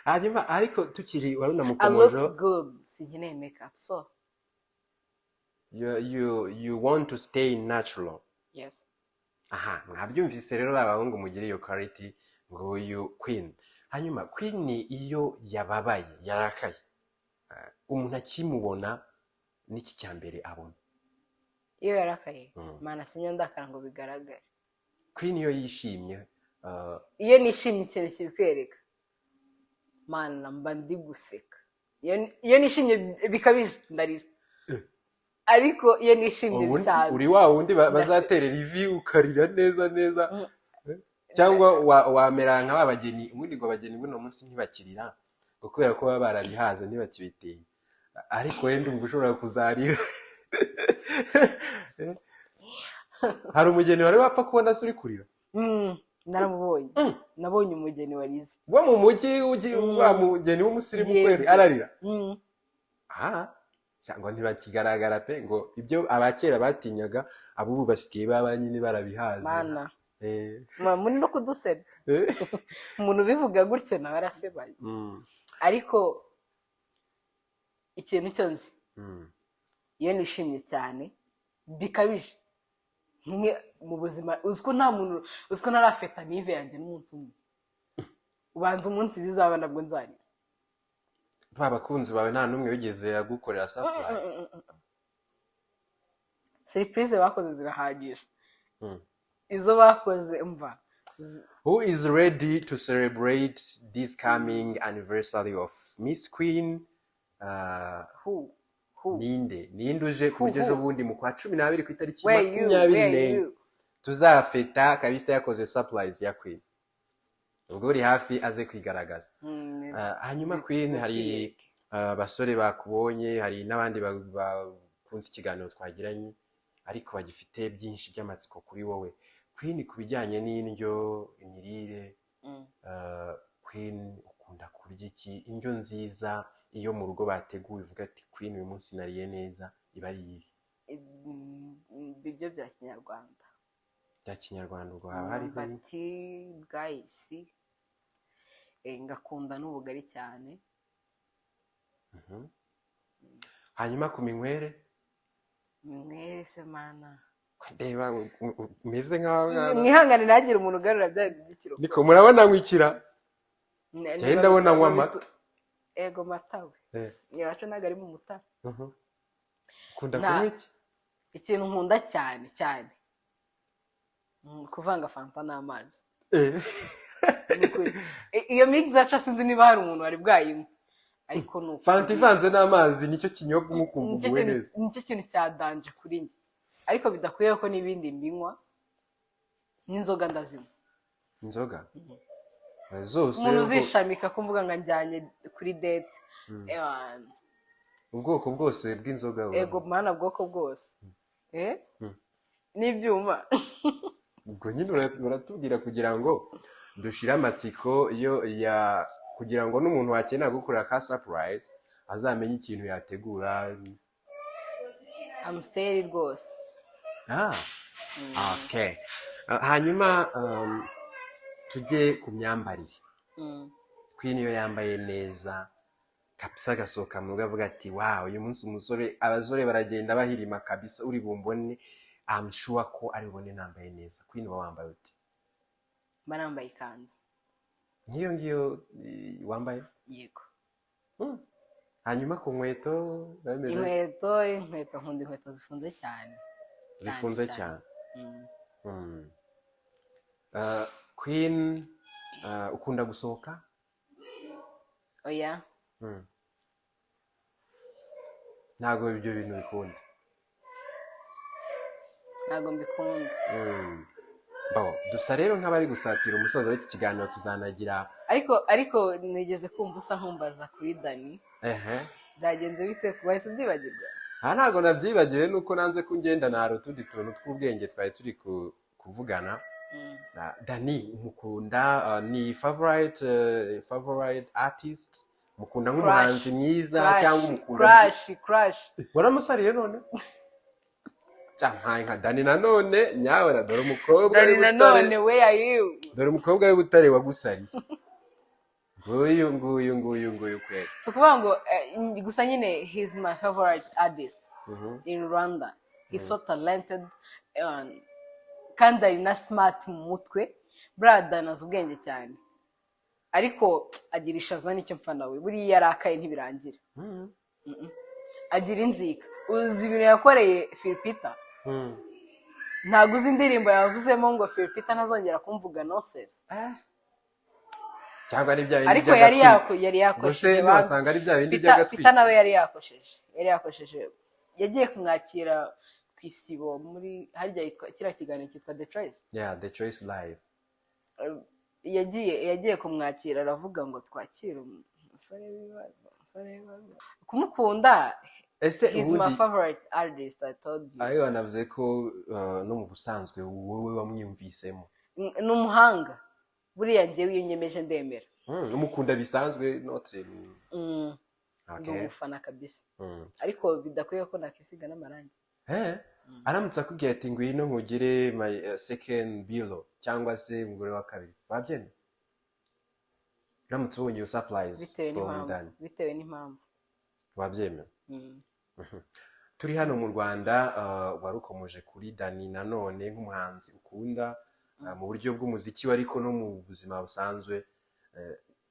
Hanyuma ariko tukiri wari I unamukomojeho. Looks good, sinkeneye make up, so You want to stay natural? Yes. Aha mwabyumvise rero, abahungu mugire iyo quality. Nguyu Queen. Hanyuma Queen iyo yababaye, yarakaye, umuntu akimubona n'iki cya mbere abona? Iyo yarakaye? Mm. Mana, sinya ndakara ngo bigaragare. Queen iyo yishimye, Iyo nishimye, ikintu kibikwereka, mana, mba ndi guseka. Iyo nishimye bikabije ndarira, ariko iyo nishimye bisanzwe uri wa wundi bazaterera ivi ukarira neza neza? Mm. Cyangwa wamera nka ba bageni ubundi ngo abageni buno munsi ntibakirira ngo kubera ko baba barabihaze ntibakibitinya, ariko wenda umva ushobora kuzarira. Hari umugeni wari wapfa kubona se uri kurira? Naramubonye. Nabonye umugeni warize. Wo mu mujyi wa mugeni w'umusirimu kweri ararira? Mm. Aha cyangwa ntibakigaragara pe, ngo ibyo abakera batinyaga abubu basigaye baba nyine barabihaze. Mana. Muri no kudusebya. Umuntu ubivuga gutyo nawe arasebanya. Ariko ikintu cyo nzi, iyo nishimye cyane bikabije nk'imwe mu buzima, uzi ko nta muntu uzi ko ntarafeta anniv yanjye n'umunsi umwe, ubanza umunsi bizaba nabwo nzarira. Ba bakunzi bawe nta n'umwe wigeze agukorera surprise? Surprise bakoze zirahagije. Izo bakoze mva Who is ready to celebrate this coming anniversary of Miss Queen? Who Who? Ninde uje ku buryo Who? ejo bundi mu kwa 12 ku itariki Where you? 24 Where you? tuzafeta kabisa yakoze surprise ya Queen? Ubwo uri hafi aze kwigaragaza. Hanyuma Queen, hari Mutwiyereke. Abasore bakubonye, hari n'abandi bakunze ikiganiro twagiranye ariko bagifite byinshi by'amatsiko kuri wowe Queen, ku bijyanye n'indyo, imirire. Queen, ukunda kurya iki? Indyo nziza iyo mu rugo bateguye uvuga ati: "Queen, uyu munsi nariye neza," iba ari iyihe? Ibiryo bya kinyarwanda. Bya kinyarwanda, ubwo haba hariho Imyumbati, bwayisi, ngakunda n'ubugari cyane. Hanyuma ku minywere? Minywere se mana? Ndeba umeze nk'aho mwana Mwihangane, ntagire umuntu ugarura bya bindi by'ikiroko. Niko murabona nkwikira. Njyewe ndabona anywa amata. Ego mata we. Iwacu ntabwo ari mu mutara. Ukunda kunywa iki? Ikintu nkunda cyane cyane, kuvanga Fanta n'amazi. Ni ukuri. Iyo mixture sinzi niba hari umuntu wari bwayinywe, ariko ni ukuri. Fanta ivanze n'amazi nicyo kinyobwa umukumva Nicyo uguwe kintu neza. Nicyo kintu cya danger kuri njye, ariko bidakwiye ko n'ibindi mbinywa, n'inzoga ndazinywa. Inzoga zose? Umuntu uzishamika ko mvuga ngo njyanye kuri date. Ewana. Ubwoko bwose bw'inzoga uranywa? Ego mana, bwoko bwose. N'ibyuma. Ubwo nyine uratubwira kugira ngo dushire amatsiko yo ya kugira ngo n'umuntu wakenera gukora ka surprise azamenye ikintu yategura. Amstel rwose. Ah, okay. Hanyuma tujye ku myambarire. Queen iyo yambaye neza kabisa, agasohoka mu rugo avuga ati: "Wow, uyu munsi umusore, abasore baragenda bahirima kabisa, uri bumbone, I'm sure ko ari bubone nambaye neza." Queen, uba wambaye ute? Mba nambaye ikanzu. Nk'iyo ngiyo wambaye? Yego. Hanyuma ku nkweto biba bimeze bite? Inkweto, nkunda inkweto zifunze cyane. Zifunze cyane. Cyane. Queen, ukunda gusohoka? Oya. Ntabwo ibyo bintu bikunda? Ntabwo mbikunda. Bo, dusa rero nk'abari gusatira umusozo w'iki kiganiro, tuzanagira Ariko nigeze kumva usa nkumbaza kuri Dani. Ehe. Byagenze bite? Wahise ubyibagirwa? Aha ntabwo nabyibagiwe, nuko nanze ko ngenda hari utundi tuntu tw'ubwenge twari turi kuvugana. Na Dani mukunda, ni favorite artist, mukunda nk'umuhanzi mwiza cyangwa umukunda Crush, crush. Waramusariye none cyampaye nka Dani nanone nyabona, dore umukobwa Dani w'i Butare. nanone, where are you? Dore umukobwa w'i Butare wagusariye, nguyu nguyu nguyu nguyu kweli. Si ukuvuga ngo gusa nyine he's my favorite artist in Rwanda. He's so talented kandi ari na smart mu mutwe. Buriya Dani azi ubwenge cyane, ariko agira ishaza, nicyo mpfa nawe. Buriya iyo arakaye ntibirangira. Agira inzika. Uzi ibintu yakoreye Philpeter? Ntabwo uzi indirimbo yavuzemo ngo Philpeter ntazongera kumvuga nonsense? Cyangwa ari bya bindi Ariko yari by'agatwiko? yari Ubwo se yakosheje. ntiwasanga ari bya bindi Peter by'agatwiko? Peter nawe yari yakosheje, yari yakosheje. Yagiye kumwakira ku Isibo muri harya yitwa kiriya kiganiro cyitwa The Choice. Yeah, The Choice Live. Yagiye kumwakira, aravuga ngo twakire umusore w'ibibazo, umusore w'ibibazo. Kumukunda, Ese he's my ubundi favorite artist, I told you. Ayo wanavuze ko no mu busanzwe wowe wamwiyumvisemo. Ni umuhanga. Buriya njyewe iyo nyemeje ndemera. Umukunda bisanzwe, not Ndi okay. umufana kabisa, ariko bidakwiye ko nakisiga n'amarangi. Aramutse akubwiye ati: "Ngwino nkugire my second bilo," cyangwa se umugore wa kabiri, wabyemera uramutse ubonye iyo surprise Bitewe from n'impamvu. Dani? Bitewe n'impamvu. Wabyemera? Turi hano mu Rwanda, wari ukomeje kuri Dani nanone nk'umuhanzi ukunda mu buryo bw'umuziki we, ariko no mu buzima busanzwe,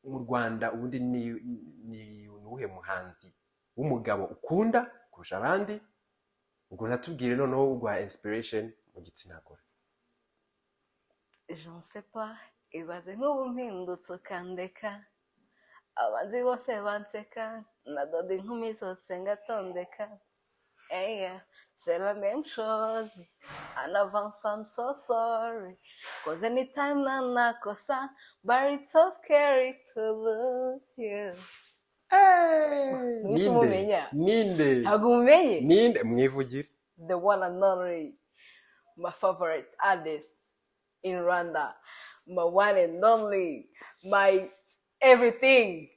mu Rwanda ubundi ni uwuhe muhanzi w'umugabo ukunda kurusha abandi? Ubwo natubwire noneho uguha inspiration mu gitsina gore. Je ne sais pas, ibaze nk'ubu mpindutse ukandeka, abanzi bose banseka. Nadoda inkumi zose ngatondeka. Eya, c'est la même chose. En avance, I'm so sorry. 'Cause anytime nanakosa, but it's so scary to lose you. Mwese Ninde? umumenya? Ninde? Ntabwo umumenye? Ninde? Mwivugire. The one and only, my favorite artist in Rwanda, my one and only, my everything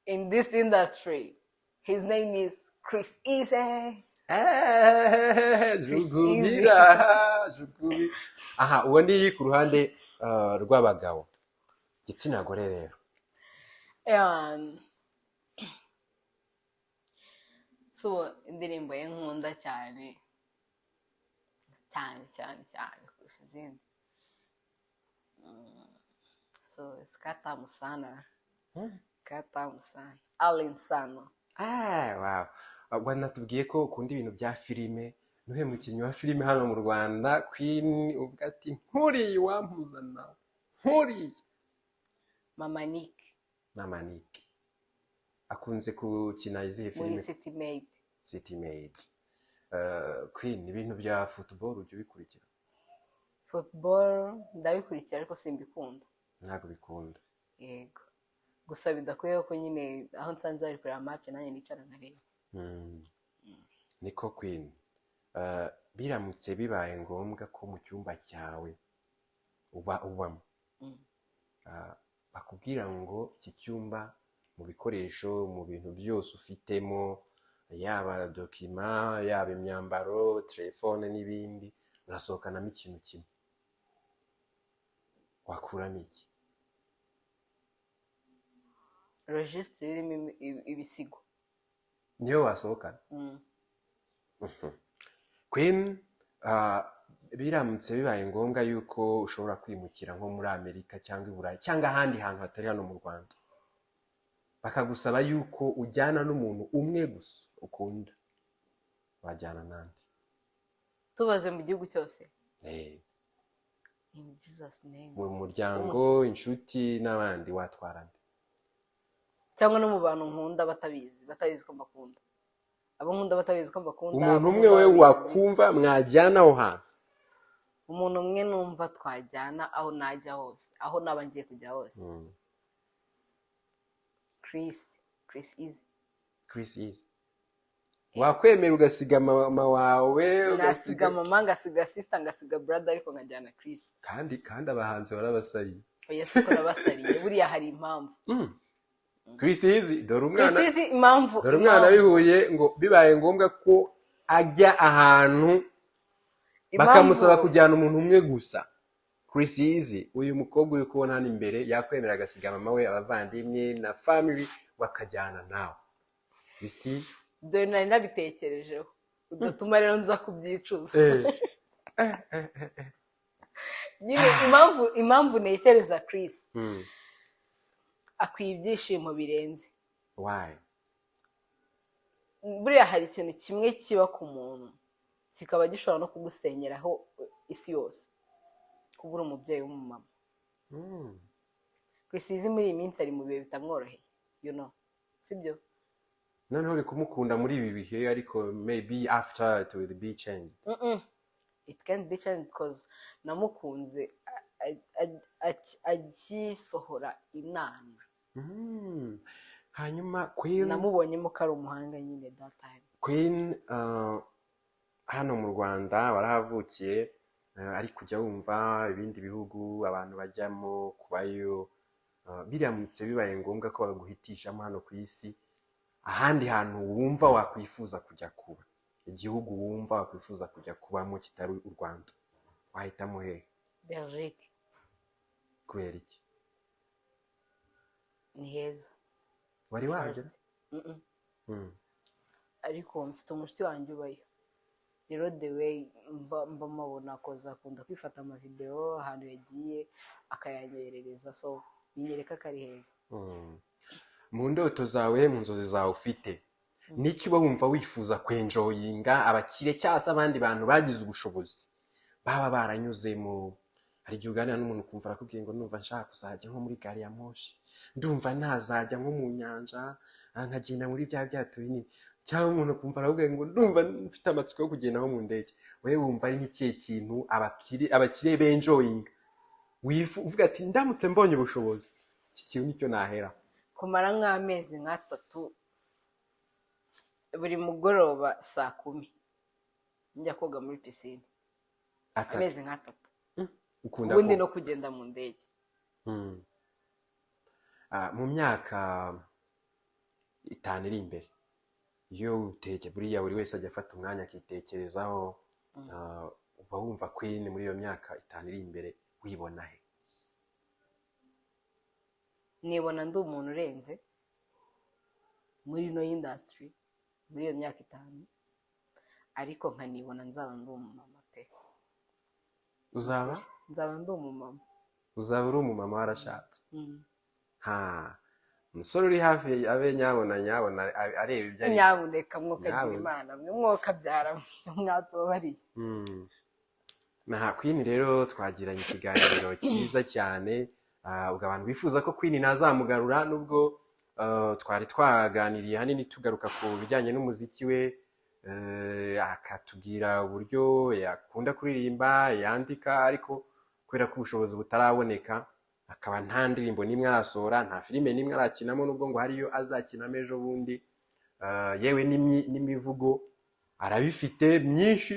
in this industry. His name is Chris Easy. Jugumira, jugumira. Aha, uwo ni ku ruhande rw'abagabo. Igitsina gore rero. So indirimbo ye nkunda cyane cyane cyane cyane kurusha izindi, so it's Katamu Sana. Katamu Sana, Alyn Sano. Ah, wow. Wanatubwiye ko ukunda ibintu bya filime. Nuhe mukinnyi wa filime hano mu Rwanda, Queen, uvuga ati nkuriye wampuza nawe, nkuriye? Mama Nick. Mama Nick akunze gukina izihe Muri filime? City Maid. City Maid. Queen, ibintu bya football ujya ubikurikira? Football ndabikurikira, ariko simbikunda. Ntabwo bikunda? Yego, gusa bidakwiye ko nyine aho nsanze bari kureba match nanjye nicara nkareba. Niko Queen, biramutse bibaye ngombwa ko mu cyumba cyawe uba ubamo bakubwira ngo iki cyumba, mu bikoresho, mu bintu byose ufitemo, yaba document, yaba imyambaro, telefone n'ibindi, urasohokanamo ikintu kimwe, wakuramo iki? Registre irimo ibisigo. Niyo wasohokana? Queen, biramutse bibaye ngombwa yuko ushobora kwimukira nko muri Amerika cyangwa i Burayi cyangwa ahandi hantu hatari hano mu Rwanda, bakagusaba yuko ujyana n'umuntu umwe gusa ukunda, wajyana nande? Tubaze mu gihugu cyose? Eh. In Jesus name. Mu muryango, inshuti n'abandi, watwara nde? Cyangwa no mu bantu nkunda batabizi ko mbakunda, abo nkunda batabizi ko mbakunda, Umuntu abo umwe nkunda we babizi. Wakumva mwajyana aho hantu. Umuntu umwe numva twajyana aho najya hose, aho naba ngiye kujya hose, Chris Easy. Chris Easy wakwemera ugasiga mama wawe? Nasiga Ugasiga mama, ngasiga sister, ngasiga brother, ariko nkajyana Chris. Kandi abahanzi barabasariye. Oya, siko nabasariye, buriya hari impamvu. Chris Easy, dore umwana. Chris Easy, impamvu Dore umwana w'ihuye ngo bibaye ngombwa ko ajya ahantu bakamusaba kujyana umuntu umwe gusa, Chris Easy, uyu mukobwa uri kubona hano imbere, yakwemera agasiga mama we, abavandimwe na family, bakajyana nawe. You see? Dore nari nabitekerejeho, udatuma rero nza kubyicuza. Nyine impamvu ntekereza Chris, akwiye ibyishimo birenze. Why? Buriya hari ikintu kimwe kiba ku muntu kikaba gishobora no kugusenyeraho isi yose: kubura umubyeyi w'umumama. Chris Easy muri iyi minsi ari mu bihe bitamworoheye, sibyo? Noneho uri kumukunda muri ibi bihe, ariko maybe after it will be changed. It can't be changed because namukunze agisohora Inana. Hanyuma Queen, Namubonyemo ko ari umuhanga nyine that time. Queen, hano mu Rwanda warahavukiye, ariko ujya wumva ibindi bihugu abantu bajyamo kubayo. Biramutse bibaye ngombwa ko baguhitishamo hano ku isi ahandi hantu wumva wakwifuza kujya kuba, igihugu wumva wakwifuza kujya kubamo kitari u Rwanda, wahitamo hehe? Belgique. Kubera iki? Ni heza. Wari wahagera? First. Ariko mfite umushuti wanjye ubayo. Rero the way mba mubona koza, akunda kwifata amavideo ahantu yagiye akayanyoherereza, so binyereka ko ari heza. Mu ndoto zawe, mu nzozi zawe ufite, niki uba wumva wifuza kwenjoyinga abakire cyangwa se abandi bantu bagize ubushobozi baba baranyuze mu Hari igihe uganira n'umuntu ukumva arakubwiye ngo numva nshaka kuzajya nko muri gari ya moshi, ndumva nazajya nko mu nyanja, nkagenda muri bya byato binini, cyangwa umuntu akumva arakubwiye ngo ndumva mfite amatsiko yo kugenda nko mu ndege. Wowe wumva ari nk'ikihe kintu abakire benjoyinga, uvuga ati ndamutse mbonye ubushobozi iki kintu nicyo nahera? Kumara nk'amezi nk'atatu, buri mugoroba saa 10 njya koga muri pisine. Atatu. Amezi nk'atatu. Ukunda Ubundi koga. no kugenda mu ndege. Mu myaka 5 iri imbere, iyo uteke buriya buri wese ajya afata umwanya akitekerezaho, uba wumva Queen muri iyo myaka 5 iri imbere wibona he? Nibona ndi umuntu urenze muri ino industry muri iyo myaka 5, ariko nkanibona nzaba ndi umumama pe. Uzaba? Nzaba ndi umumama. Uzaba uri umumama warashatse? Mm. Ha, umusore uri hafi abe nyabona nyabona areba ibyo ari. Nyabuneka mwokagira Nyabuna. Imana mwe mwokabyara mwatubabariye. Na Queen rero twagiranye ikiganiro cyiza cyane. Ubwo abantu bifuza ko Queen nazamugarura, nubwo twari twaganiriye hanini tugaruka ku bijyanye n'umuziki we, akatubwira uburyo yakunda kuririmba, yandika, ariko kubera ko ubushobozi butaraboneka akaba nta ndirimbo n'imwe arasohora, nta filime n'imwe arakinamo, nubwo ngo hariyo azakinamo ejo bundi. Yewe n'imivugo arabifite myinshi,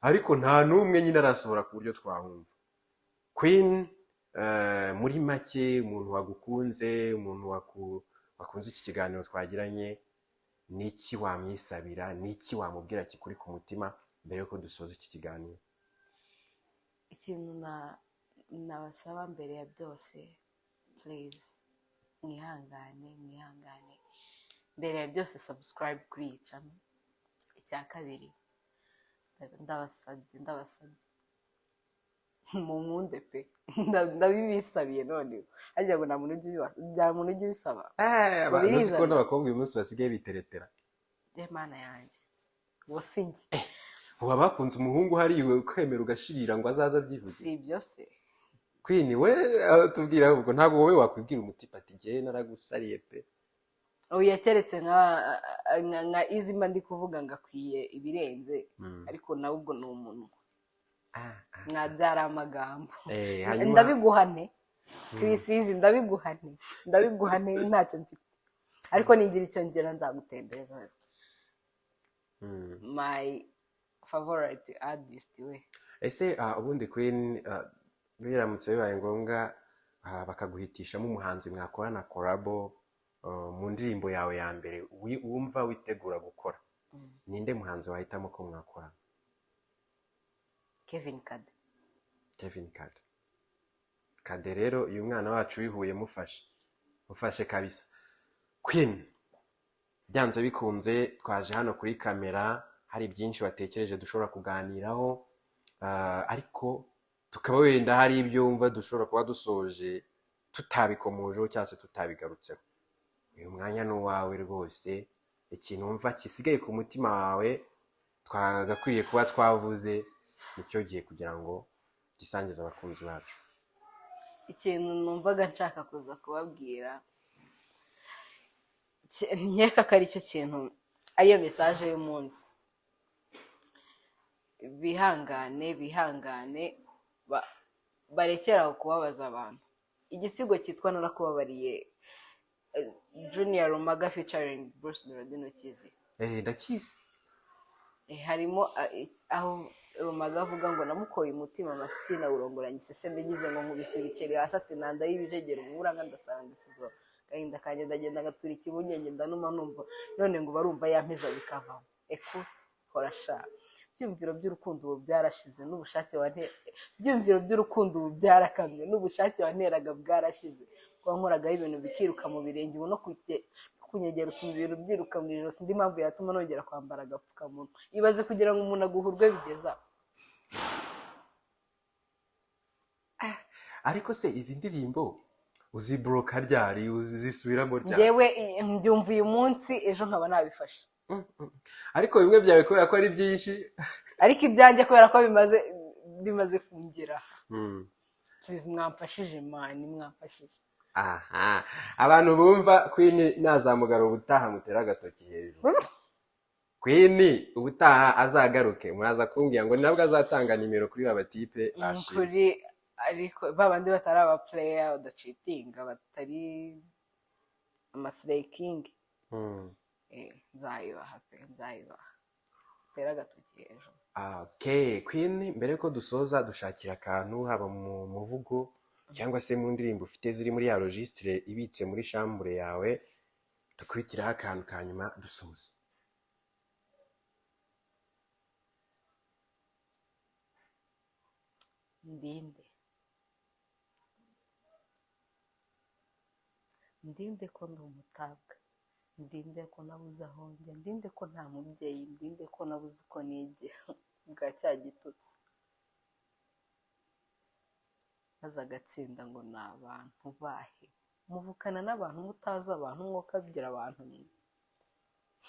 ariko nta n'umwe nyine arasohora ku buryo twahumva. Queen, muri make, umuntu wagukunze, umuntu wakunze iki kiganiro twagiranye, niki wamwisabira, niki wamubwira kikuri ku mutima mbere yuko dusoza iki kiganiro? Ikintu nabasaba mbere ya byose, please mwihangane, mwihangane. Mbere ya byose, subscribe kuri iyi channel. Icya kabiri, ndabasabye, ndabasabye munkunde pe. Ndabibisabiye noneho. Harya ngo nta muntu ujya nta muntu ujya ubisaba. Abantu uzi ko Birizana. n'abakobwa uyu munsi basigaye biteretera. Ye Mana yanjye, uwo si njye. Ubu abakunze umuhungu hariya ukemera ugashirira ngo azaze abyivugira. Si ibyo se? Queen we, aho tubwira ahubwo, ntabwo wowe wakwibwira umutipe ati jyewe naragusariye pe? Oya, keretse nka izi mba ndi kuvuga ngo akwiye ibirenze, ariko nawe ubwo ni umunwa. Mwabyara amagambo. Hanyuma Ndabiguhane, Chris Eazy, ndabiguhane, ndabiguhane. Ntacyo mfite, ariko ningira icyo ngera nzagutembereza. My favorite artist we. Ese ubundi Queen, biramutse bibaye ngombwa bakaguhitishamo umuhanzi mwakorana collabo mu ndirimbo yawe ya mbere wumva witegura gukora, ninde muhanzi wahitamo ko mwakorana? Kevin Kade. Kevin Kade. Kade rero, uyu mwana wacu wihuye mufashe, mufashe kabisa. Queen, byanze bikunze twaje hano kuri kamera hari byinshi watekereje dushobora kuganiraho, ariko tukaba wenda hari ibyo wumva dushobora kuba dusoje tutabikomojeho cyangwa se tutabigarutseho. Uyu mwanya ni uwawe rwose. Ikintu wumva gisigaye ku mutima wawe twagakwiye kuba twavuze, nicyo gihe kugira ngo gisangize abakunzi bacu. Ikintu numvaga nshaka kuza kubabwira, nkeka ko ari cyo kintu, ariyo message y'umunsi: bihangane, bihangane, barekere aho kubabaza abantu. Igisigo cyitwa "Narakubabariye", Junior Rumaga featuring Bruce Melody, ntukizi? Ndakizi. Harimo aho Rumaga avuga ngo namukoye umutima masikina awurongoranya iseseme, ngize ngo nkubise ibiceri hasi ati nanda y'ibijegero umuranga ndasara ndasizora agahinda kanjye ndagenda ngatura ikibungenge ndanuma numva none ngo barumva yampeza bikavamo. Ekute hora sha, ibyumviro by'urukundo ubu byarashize n'ubushake wante, ibyumviro by'urukundo ubu byarakamye n'ubushake wanteraga bwarashize, kuba nkoragaho ibintu bikiruka mu birenge ubu no kunyegera utuma ibintu byiruka mu ijosi, indi mpamvu yatuma nongera kwambara agapfukamunwa. Ibaze kugira ngo umuntu aguhurwe bigeza aho. Ariko se izi ndirimbo uziboroka ryari, uzisubiramo ryari? Njyewe mbyumva uyu munsi, ejo nkaba nabifashe. Ariko bimwe byawe kubera ko ari byinshi. Ariko ibyanjye kubera ko bimaze kungera. Please, mwamfashije man, mwamfashije. Aha abantu bumva Queen nazamugara ubutaha, mutera agatoki hejuru. Queen ubutaha azagaruke, muraza kumbwira ngo ni nabwo azatanga nimero kuri ba batipe bashimye. Kuri ariko ba bandi batari aba player, badacheatinga, batari amaslay king. Nzayibaha pe, nzayibaha. Tera agatoki hejuru. Okay, Queen, mbere yuko dusoza, dushakira akantu, haba mu muvugo cyangwa se mu ndirimbo ufite ziri muri ya registre ibitse muri chambre yawe, tukubitiraho akantu ka nyuma dusoza. Ndinde, ndinde ko ndi umutabwa, ndinde ko nabuze aho njya, ndinde ko nta mubyeyi, ndinde ko nabuze uko nigira bwa cya gitutsi, maze agatsinda ngo ni abantu bahe muvukana n'abantu mutazi abantu, mwokabyira abantu mwe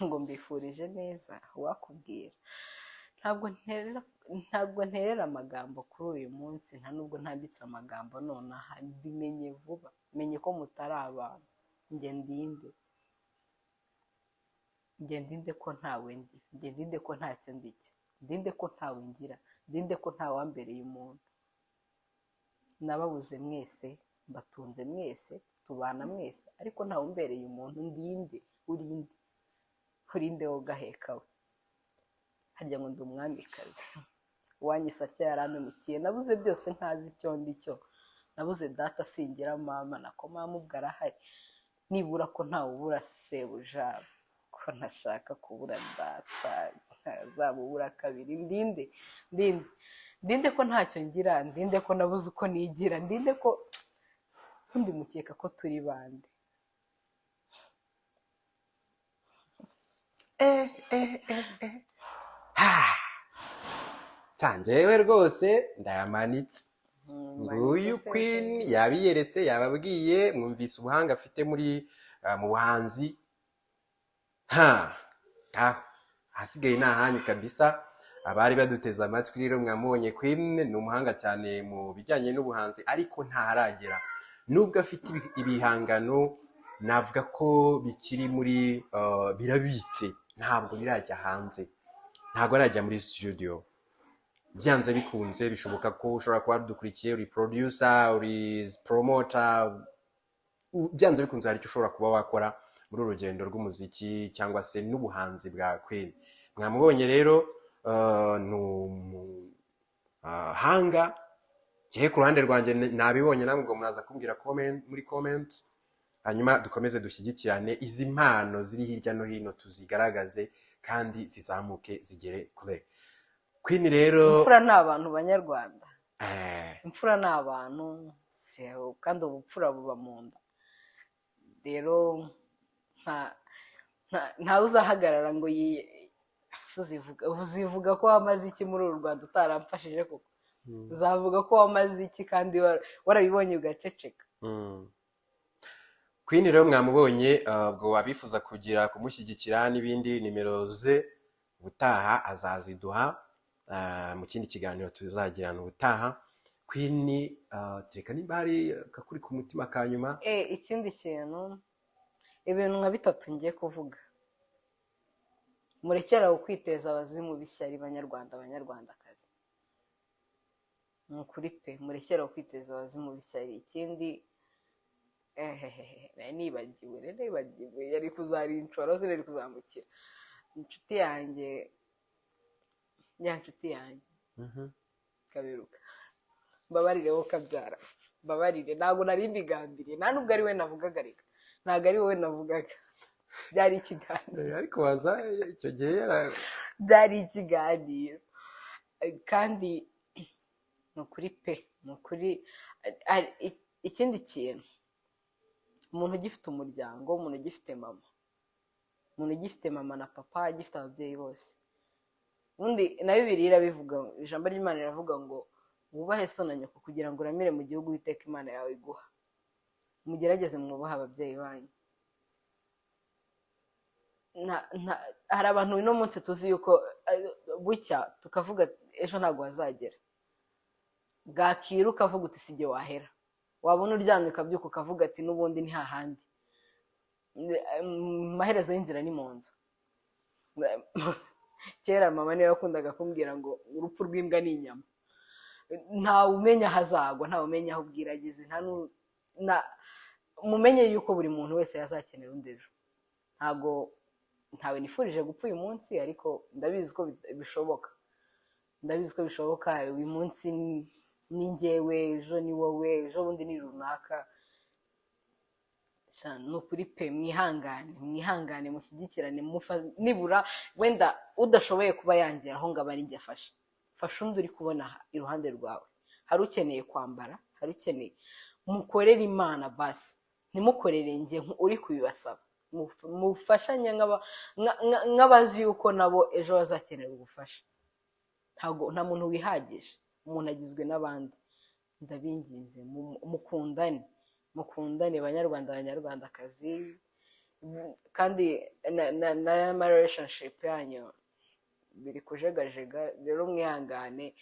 ngo mbifurije neza. Uwakubwira ntabwo nterera amagambo kuri uyu munsi, nta nubwo ntambitse amagambo nonaha, bimenye vuba, menye ko mutari abantu. Njye ndinde, njye ndinde ko ntawe ndi, njye ndinde ko ntacyo ndicyo, ndinde ko ntawe ngira, ndinde ko ntawambereye umuntu. Nababuze mwese, mbatunze mwese, tubana mwese, ariko ntawumbereye umuntu. Ndinde, urinde, urinde wowe ugaheka we. Harya ngo ndi umwamikazi, uwanyise atya yarampemukiye, nabuze byose ntazi icyo ndi cyo, nabuze data singira mama, nako mama ubwo arahari, nibura ko ntawubura sebuja, ko ntashaka kubura data ntazamubura kabiri. Ndinde, ndinde, ndinde ko ntacyo ngira, ndinde ko nabuze uko nigira, ndinde ko undi mukeka ko turi bande. Njyewe rwose ndayamanitse. Nguyu Queen yabiyeretse, yababwiye, mwumvise ubuhanga afite muri mu buhanzi. Ha, ahasigaye ni ahanyu kabisa. Abari baduteze amatwi rero mwamubonye, Queen ni umuhanga cyane mu bijyanye n'ubuhanzi, ariko ntaharagera. Nubwo afite ibihangano, navuga ko bikiri muri birabitse, ntabwo birajya hanze, ntabwo arajya muri studio. Byanze bikunze bishoboka ko ushobora kuba dukurikiye, uri producer, uri promoter, byanze bikunze hari icyo ushobora kuba wakora muri uru rugendo rw'umuziki cyangwa se n'ubuhanzi bwa Queen. Mwamubonye rero, ni umuhanga. Njyewe ku ruhande rwanjye nabibonye, namwe ubwo muraza kumbwira muri comment, hanyuma dukomeze dushyigikirane, izi mpano ziri hirya no hino tuzigaragaze kandi zizamuke zigere kure. Queen rero, imfura ni abantu banyarwanda, imfura ni abantu, kandi ubupfura buba mu nda. Rero ntawe uzahagarara ngo uzivuga ko wamaze iki muri uru Rwanda utaramfashije koko. Uzavuga ko wamaze iki kandi warabibonye ugaceceka. Queen rero mwamubonye, ubwo wabifuza kugira kumushyigikira n'ibindi, nimero ze ubutaha azaziduha mu kindi kiganiro tuzagirana ubutaha. Queen, kereka nimba hari akakuri ku mutima ka nyuma. Ikindi kintu, ibintu nka bitatu ngiye kuvuga. Murekere aho kwiteza abazimu b'ishyari banyarwanda, banyarwandakazi. Ni ukuri pe, murekere aho kwiteza abazimu b'ishyari. Ikindi, nari nibagiwe, yari kuzarincora, yari kuzamukira. Inshuti yanjye, ya nshuti yanjye Kaberuka, mbabarire wowe kabyara, mbabarire, ntabwo nari mbigambiriye, nta nubwo ari we navugaga, reka ntabwo ari wowe navugaga, byari ikiganiro. Ariko waza icyo gihe byari ikiganiro, kandi ni ukuri pe, ni ukuri. Ikindi kintu, umuntu ugifite umuryango, umuntu ugifite mama, umuntu ugifite mama na papa, agifite ababyeyi bose. Ubundi na Bibiliya irabivuga, ijambo ry'Imana riravuga ngo wubahe so na nyoko kugira ngo uramire mu gihugu Uwiteka Imana yawe iguha. Mugerageze mwubahe ababyeyi banyu. Hari abantu uno munsi tuzi yuko bucya tukavuga ejo ntabwo hazagera. Bwakira ukavuga uti sijye wahera, wabona uryamye ukabyuka ukavuga ati n'ubundi ni hahandi. Amaherezo y'inzira ni mu nzu. Kera mama niwe yakundaga kumbwira ngo urupfu rw'imbwa ni inyama. Ntawe umenya aho azagwa, ntawe umenya aho bwira ageze, nta mumenye yuko buri muntu wese yazakenera undi ejo. Ntago ntawe nifurije gupfa uyu munsi, ariko ndabizi ko bishoboka, ndabizi ko bishoboka. Uyu munsi ni njyewe, ejo ni wowe, ejo bundi ni runaka. Sha, ni ukuri pe, mwihangane, mwihangane, mushyigikirane, nibura wenda udashoboye kuba yangeraho ngo abe ari njye afasha, fasha undi uri kubona iruhande rwawe. Hari ukeneye kwambara, hari ukeneye, mukorere Imana basi, ntimukorere njye uri kubibasaba. Mufashanye nk'abazi yuko nabo ejo bazakenera ubufasha. Ntago nta muntu wihagije, umuntu agizwe n'abandi. Ndabinginze, mukundane, mukundane banyarwanda, banyarwandakazi, kandi na relationship yanyu biri kujegajega rero, mwihangane.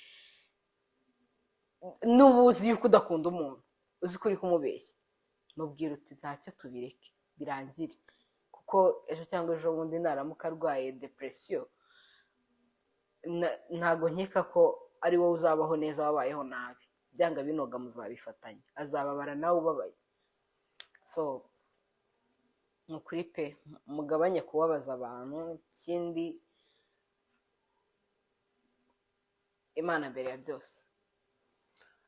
N'ubu uzi yuko udakunda umuntu, uzi ko uri kumubeshya, mubwira uti ntacyo, tubireke birangire, kuko ejo cyangwa ejo bundi naramuka arwaye depression, ntago nkeka ko ari wowe uzabaho neza wabayeho nabi. Byanga binoga muzabifatanya, azababara nawe ubabaye. So ni ukuri pe, mugabanye kubabaza abantu. Ikindi, Imana mbere ya byose.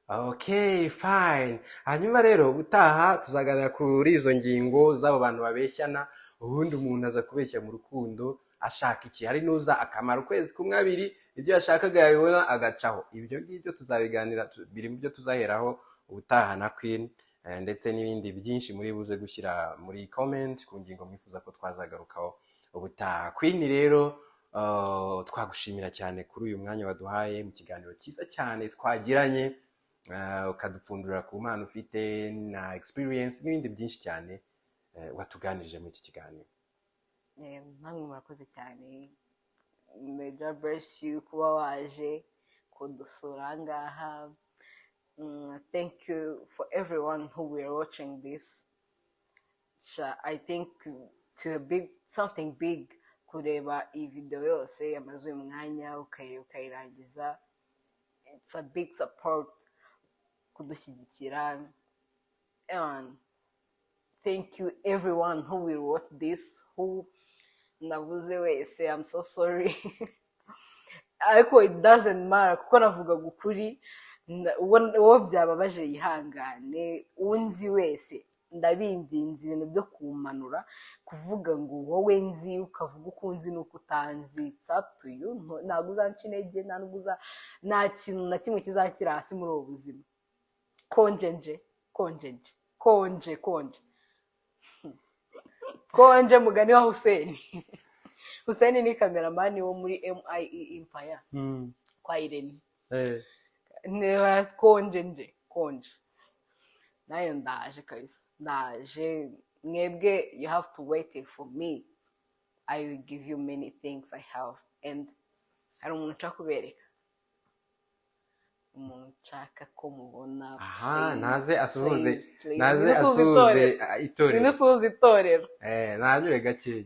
Okay, fine. Hanyuma rero ubutaha tuzaganira kuri izo ngingo z'abo bantu babeshyana. Ubundi umuntu aza kubeshya mu rukundo ashaka iki? Hari n'uza akamara ukwezi kumwe, abiri, ibyo yashakaga yabibona agacaho. Ibyo ngibyo tuzabiganira, biri mu byo tuzaheraho ubutaha na Queen, ndetse n'ibindi byinshi muri buze gushyira muri comment ku ngingo mwifuza ko twazagarukaho ubutaha. Queen rero, twagushimira cyane kuri uyu mwanya waduhaye mu kiganiro cyiza cyane twagiranye, ukadupfundurira ku mpano ufite na experience n'ibindi byinshi cyane, watuganirije muri iki kiganiro. Namwe murakoze cyane. May God bless you kuba waje kudusura aha ngaha. Thank you for everyone who were watching this. Sha, I think to a big something big kureba iyi video yose yamaze uyu mwanya ukayireba ukayirangiza. It's a big support kudushyigikira. And thank you everyone who will watch this, who navuze wese, I'm so sorry, ariko it doesn't matter kuko navugaga ukuri. Uwo byababaje yihangane. Unzi wese, ndabinginze, ibintu byo kumanura kuvuga ngo wowe nzi, ukavuga uko unzi n'uko utanzi, it's up to you. Ntabwo uzanca intege, nta nubwo uza, nta kintu na kimwe kizakira hasi muri ubu buzima. Konje nje, konje nje, konje, konje, konje, mugani wa Hussein. Hussein ni cameraman wo muri MIE Empire kwa Irene. Niba konje nje, konje nayo ndaje kabisa, ndaje. Mwebwe you have to wait for me, I will give you many things I have. And hari umuntu nshaka kubereka, umuntu nshaka ko mubona. Aha. Please, naze asuhuze. please, please. Naze Ngwino usuhuze asuhuze itorero. Itorero. Ngwino usuhuze itorero. Nanyure gakeya.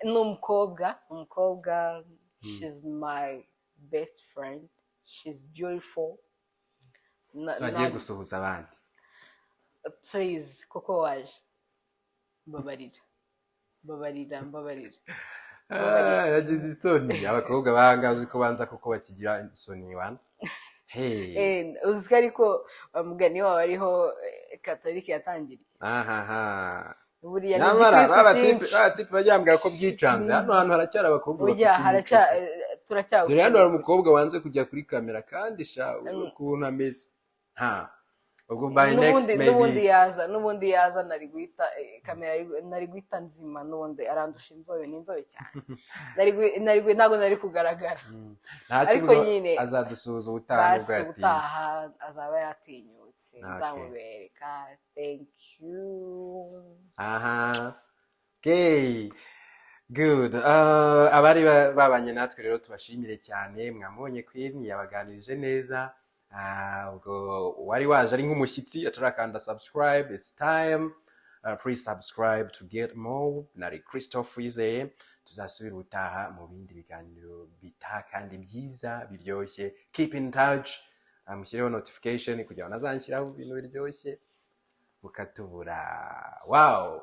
Ni umukobwa, she's my best friend, she's beautiful. Tubagiye gusuhuza abandi. Please, koko waje, mbabarira, mbabarira, mbabarira. Ah, yagize isoni. Abakobwa banga uzi ko banza kuko bakigira isoni wana, hey. Uzi ko ariko mugani wawe ariho katolike yatangiriye. Ahaha. Buriya ni Nyamara igikristo babatipe cyinshi. Babatipe bajya bambwira ko byicanze hano hantu haracyari abakobwa Burya bafite haracya imico. Turacyawukeneye. Dore hano hari umukobwa wanze kujya kuri kamera, kandi sha ukuntu ameze, nta ubwo by next N'ubundi maybe. N'ubundi yaza nari guhita kamera nari guhita nzima. N'ubundi arandusha inzobe, ni inzobe cyane. Ntabwo nari kugaragara. Ntacyo. Ariko Ubwo nyine azadusuhuza ubutaha nubwo basi yatinye. Ubutaha azaba yatinyutse. Okay. Nzamubereka. Thank you. Aha, okay, good. Abari babanye natwe rero tubashimire cyane. Mwamubonye Queen yabaganirije neza. Ubwo wari waje ari nk'umushyitsi atarakanda subscribe, it's time. Please subscribe to get more. Nari Christophe Wizeye, tuzasubira ubutaha mu bindi biganiro bitaha kandi byiza biryoshye. Keep in touch, mushyireho notification kugira ngo nazanshyiraho ibintu biryoshye mukatubura. Wow.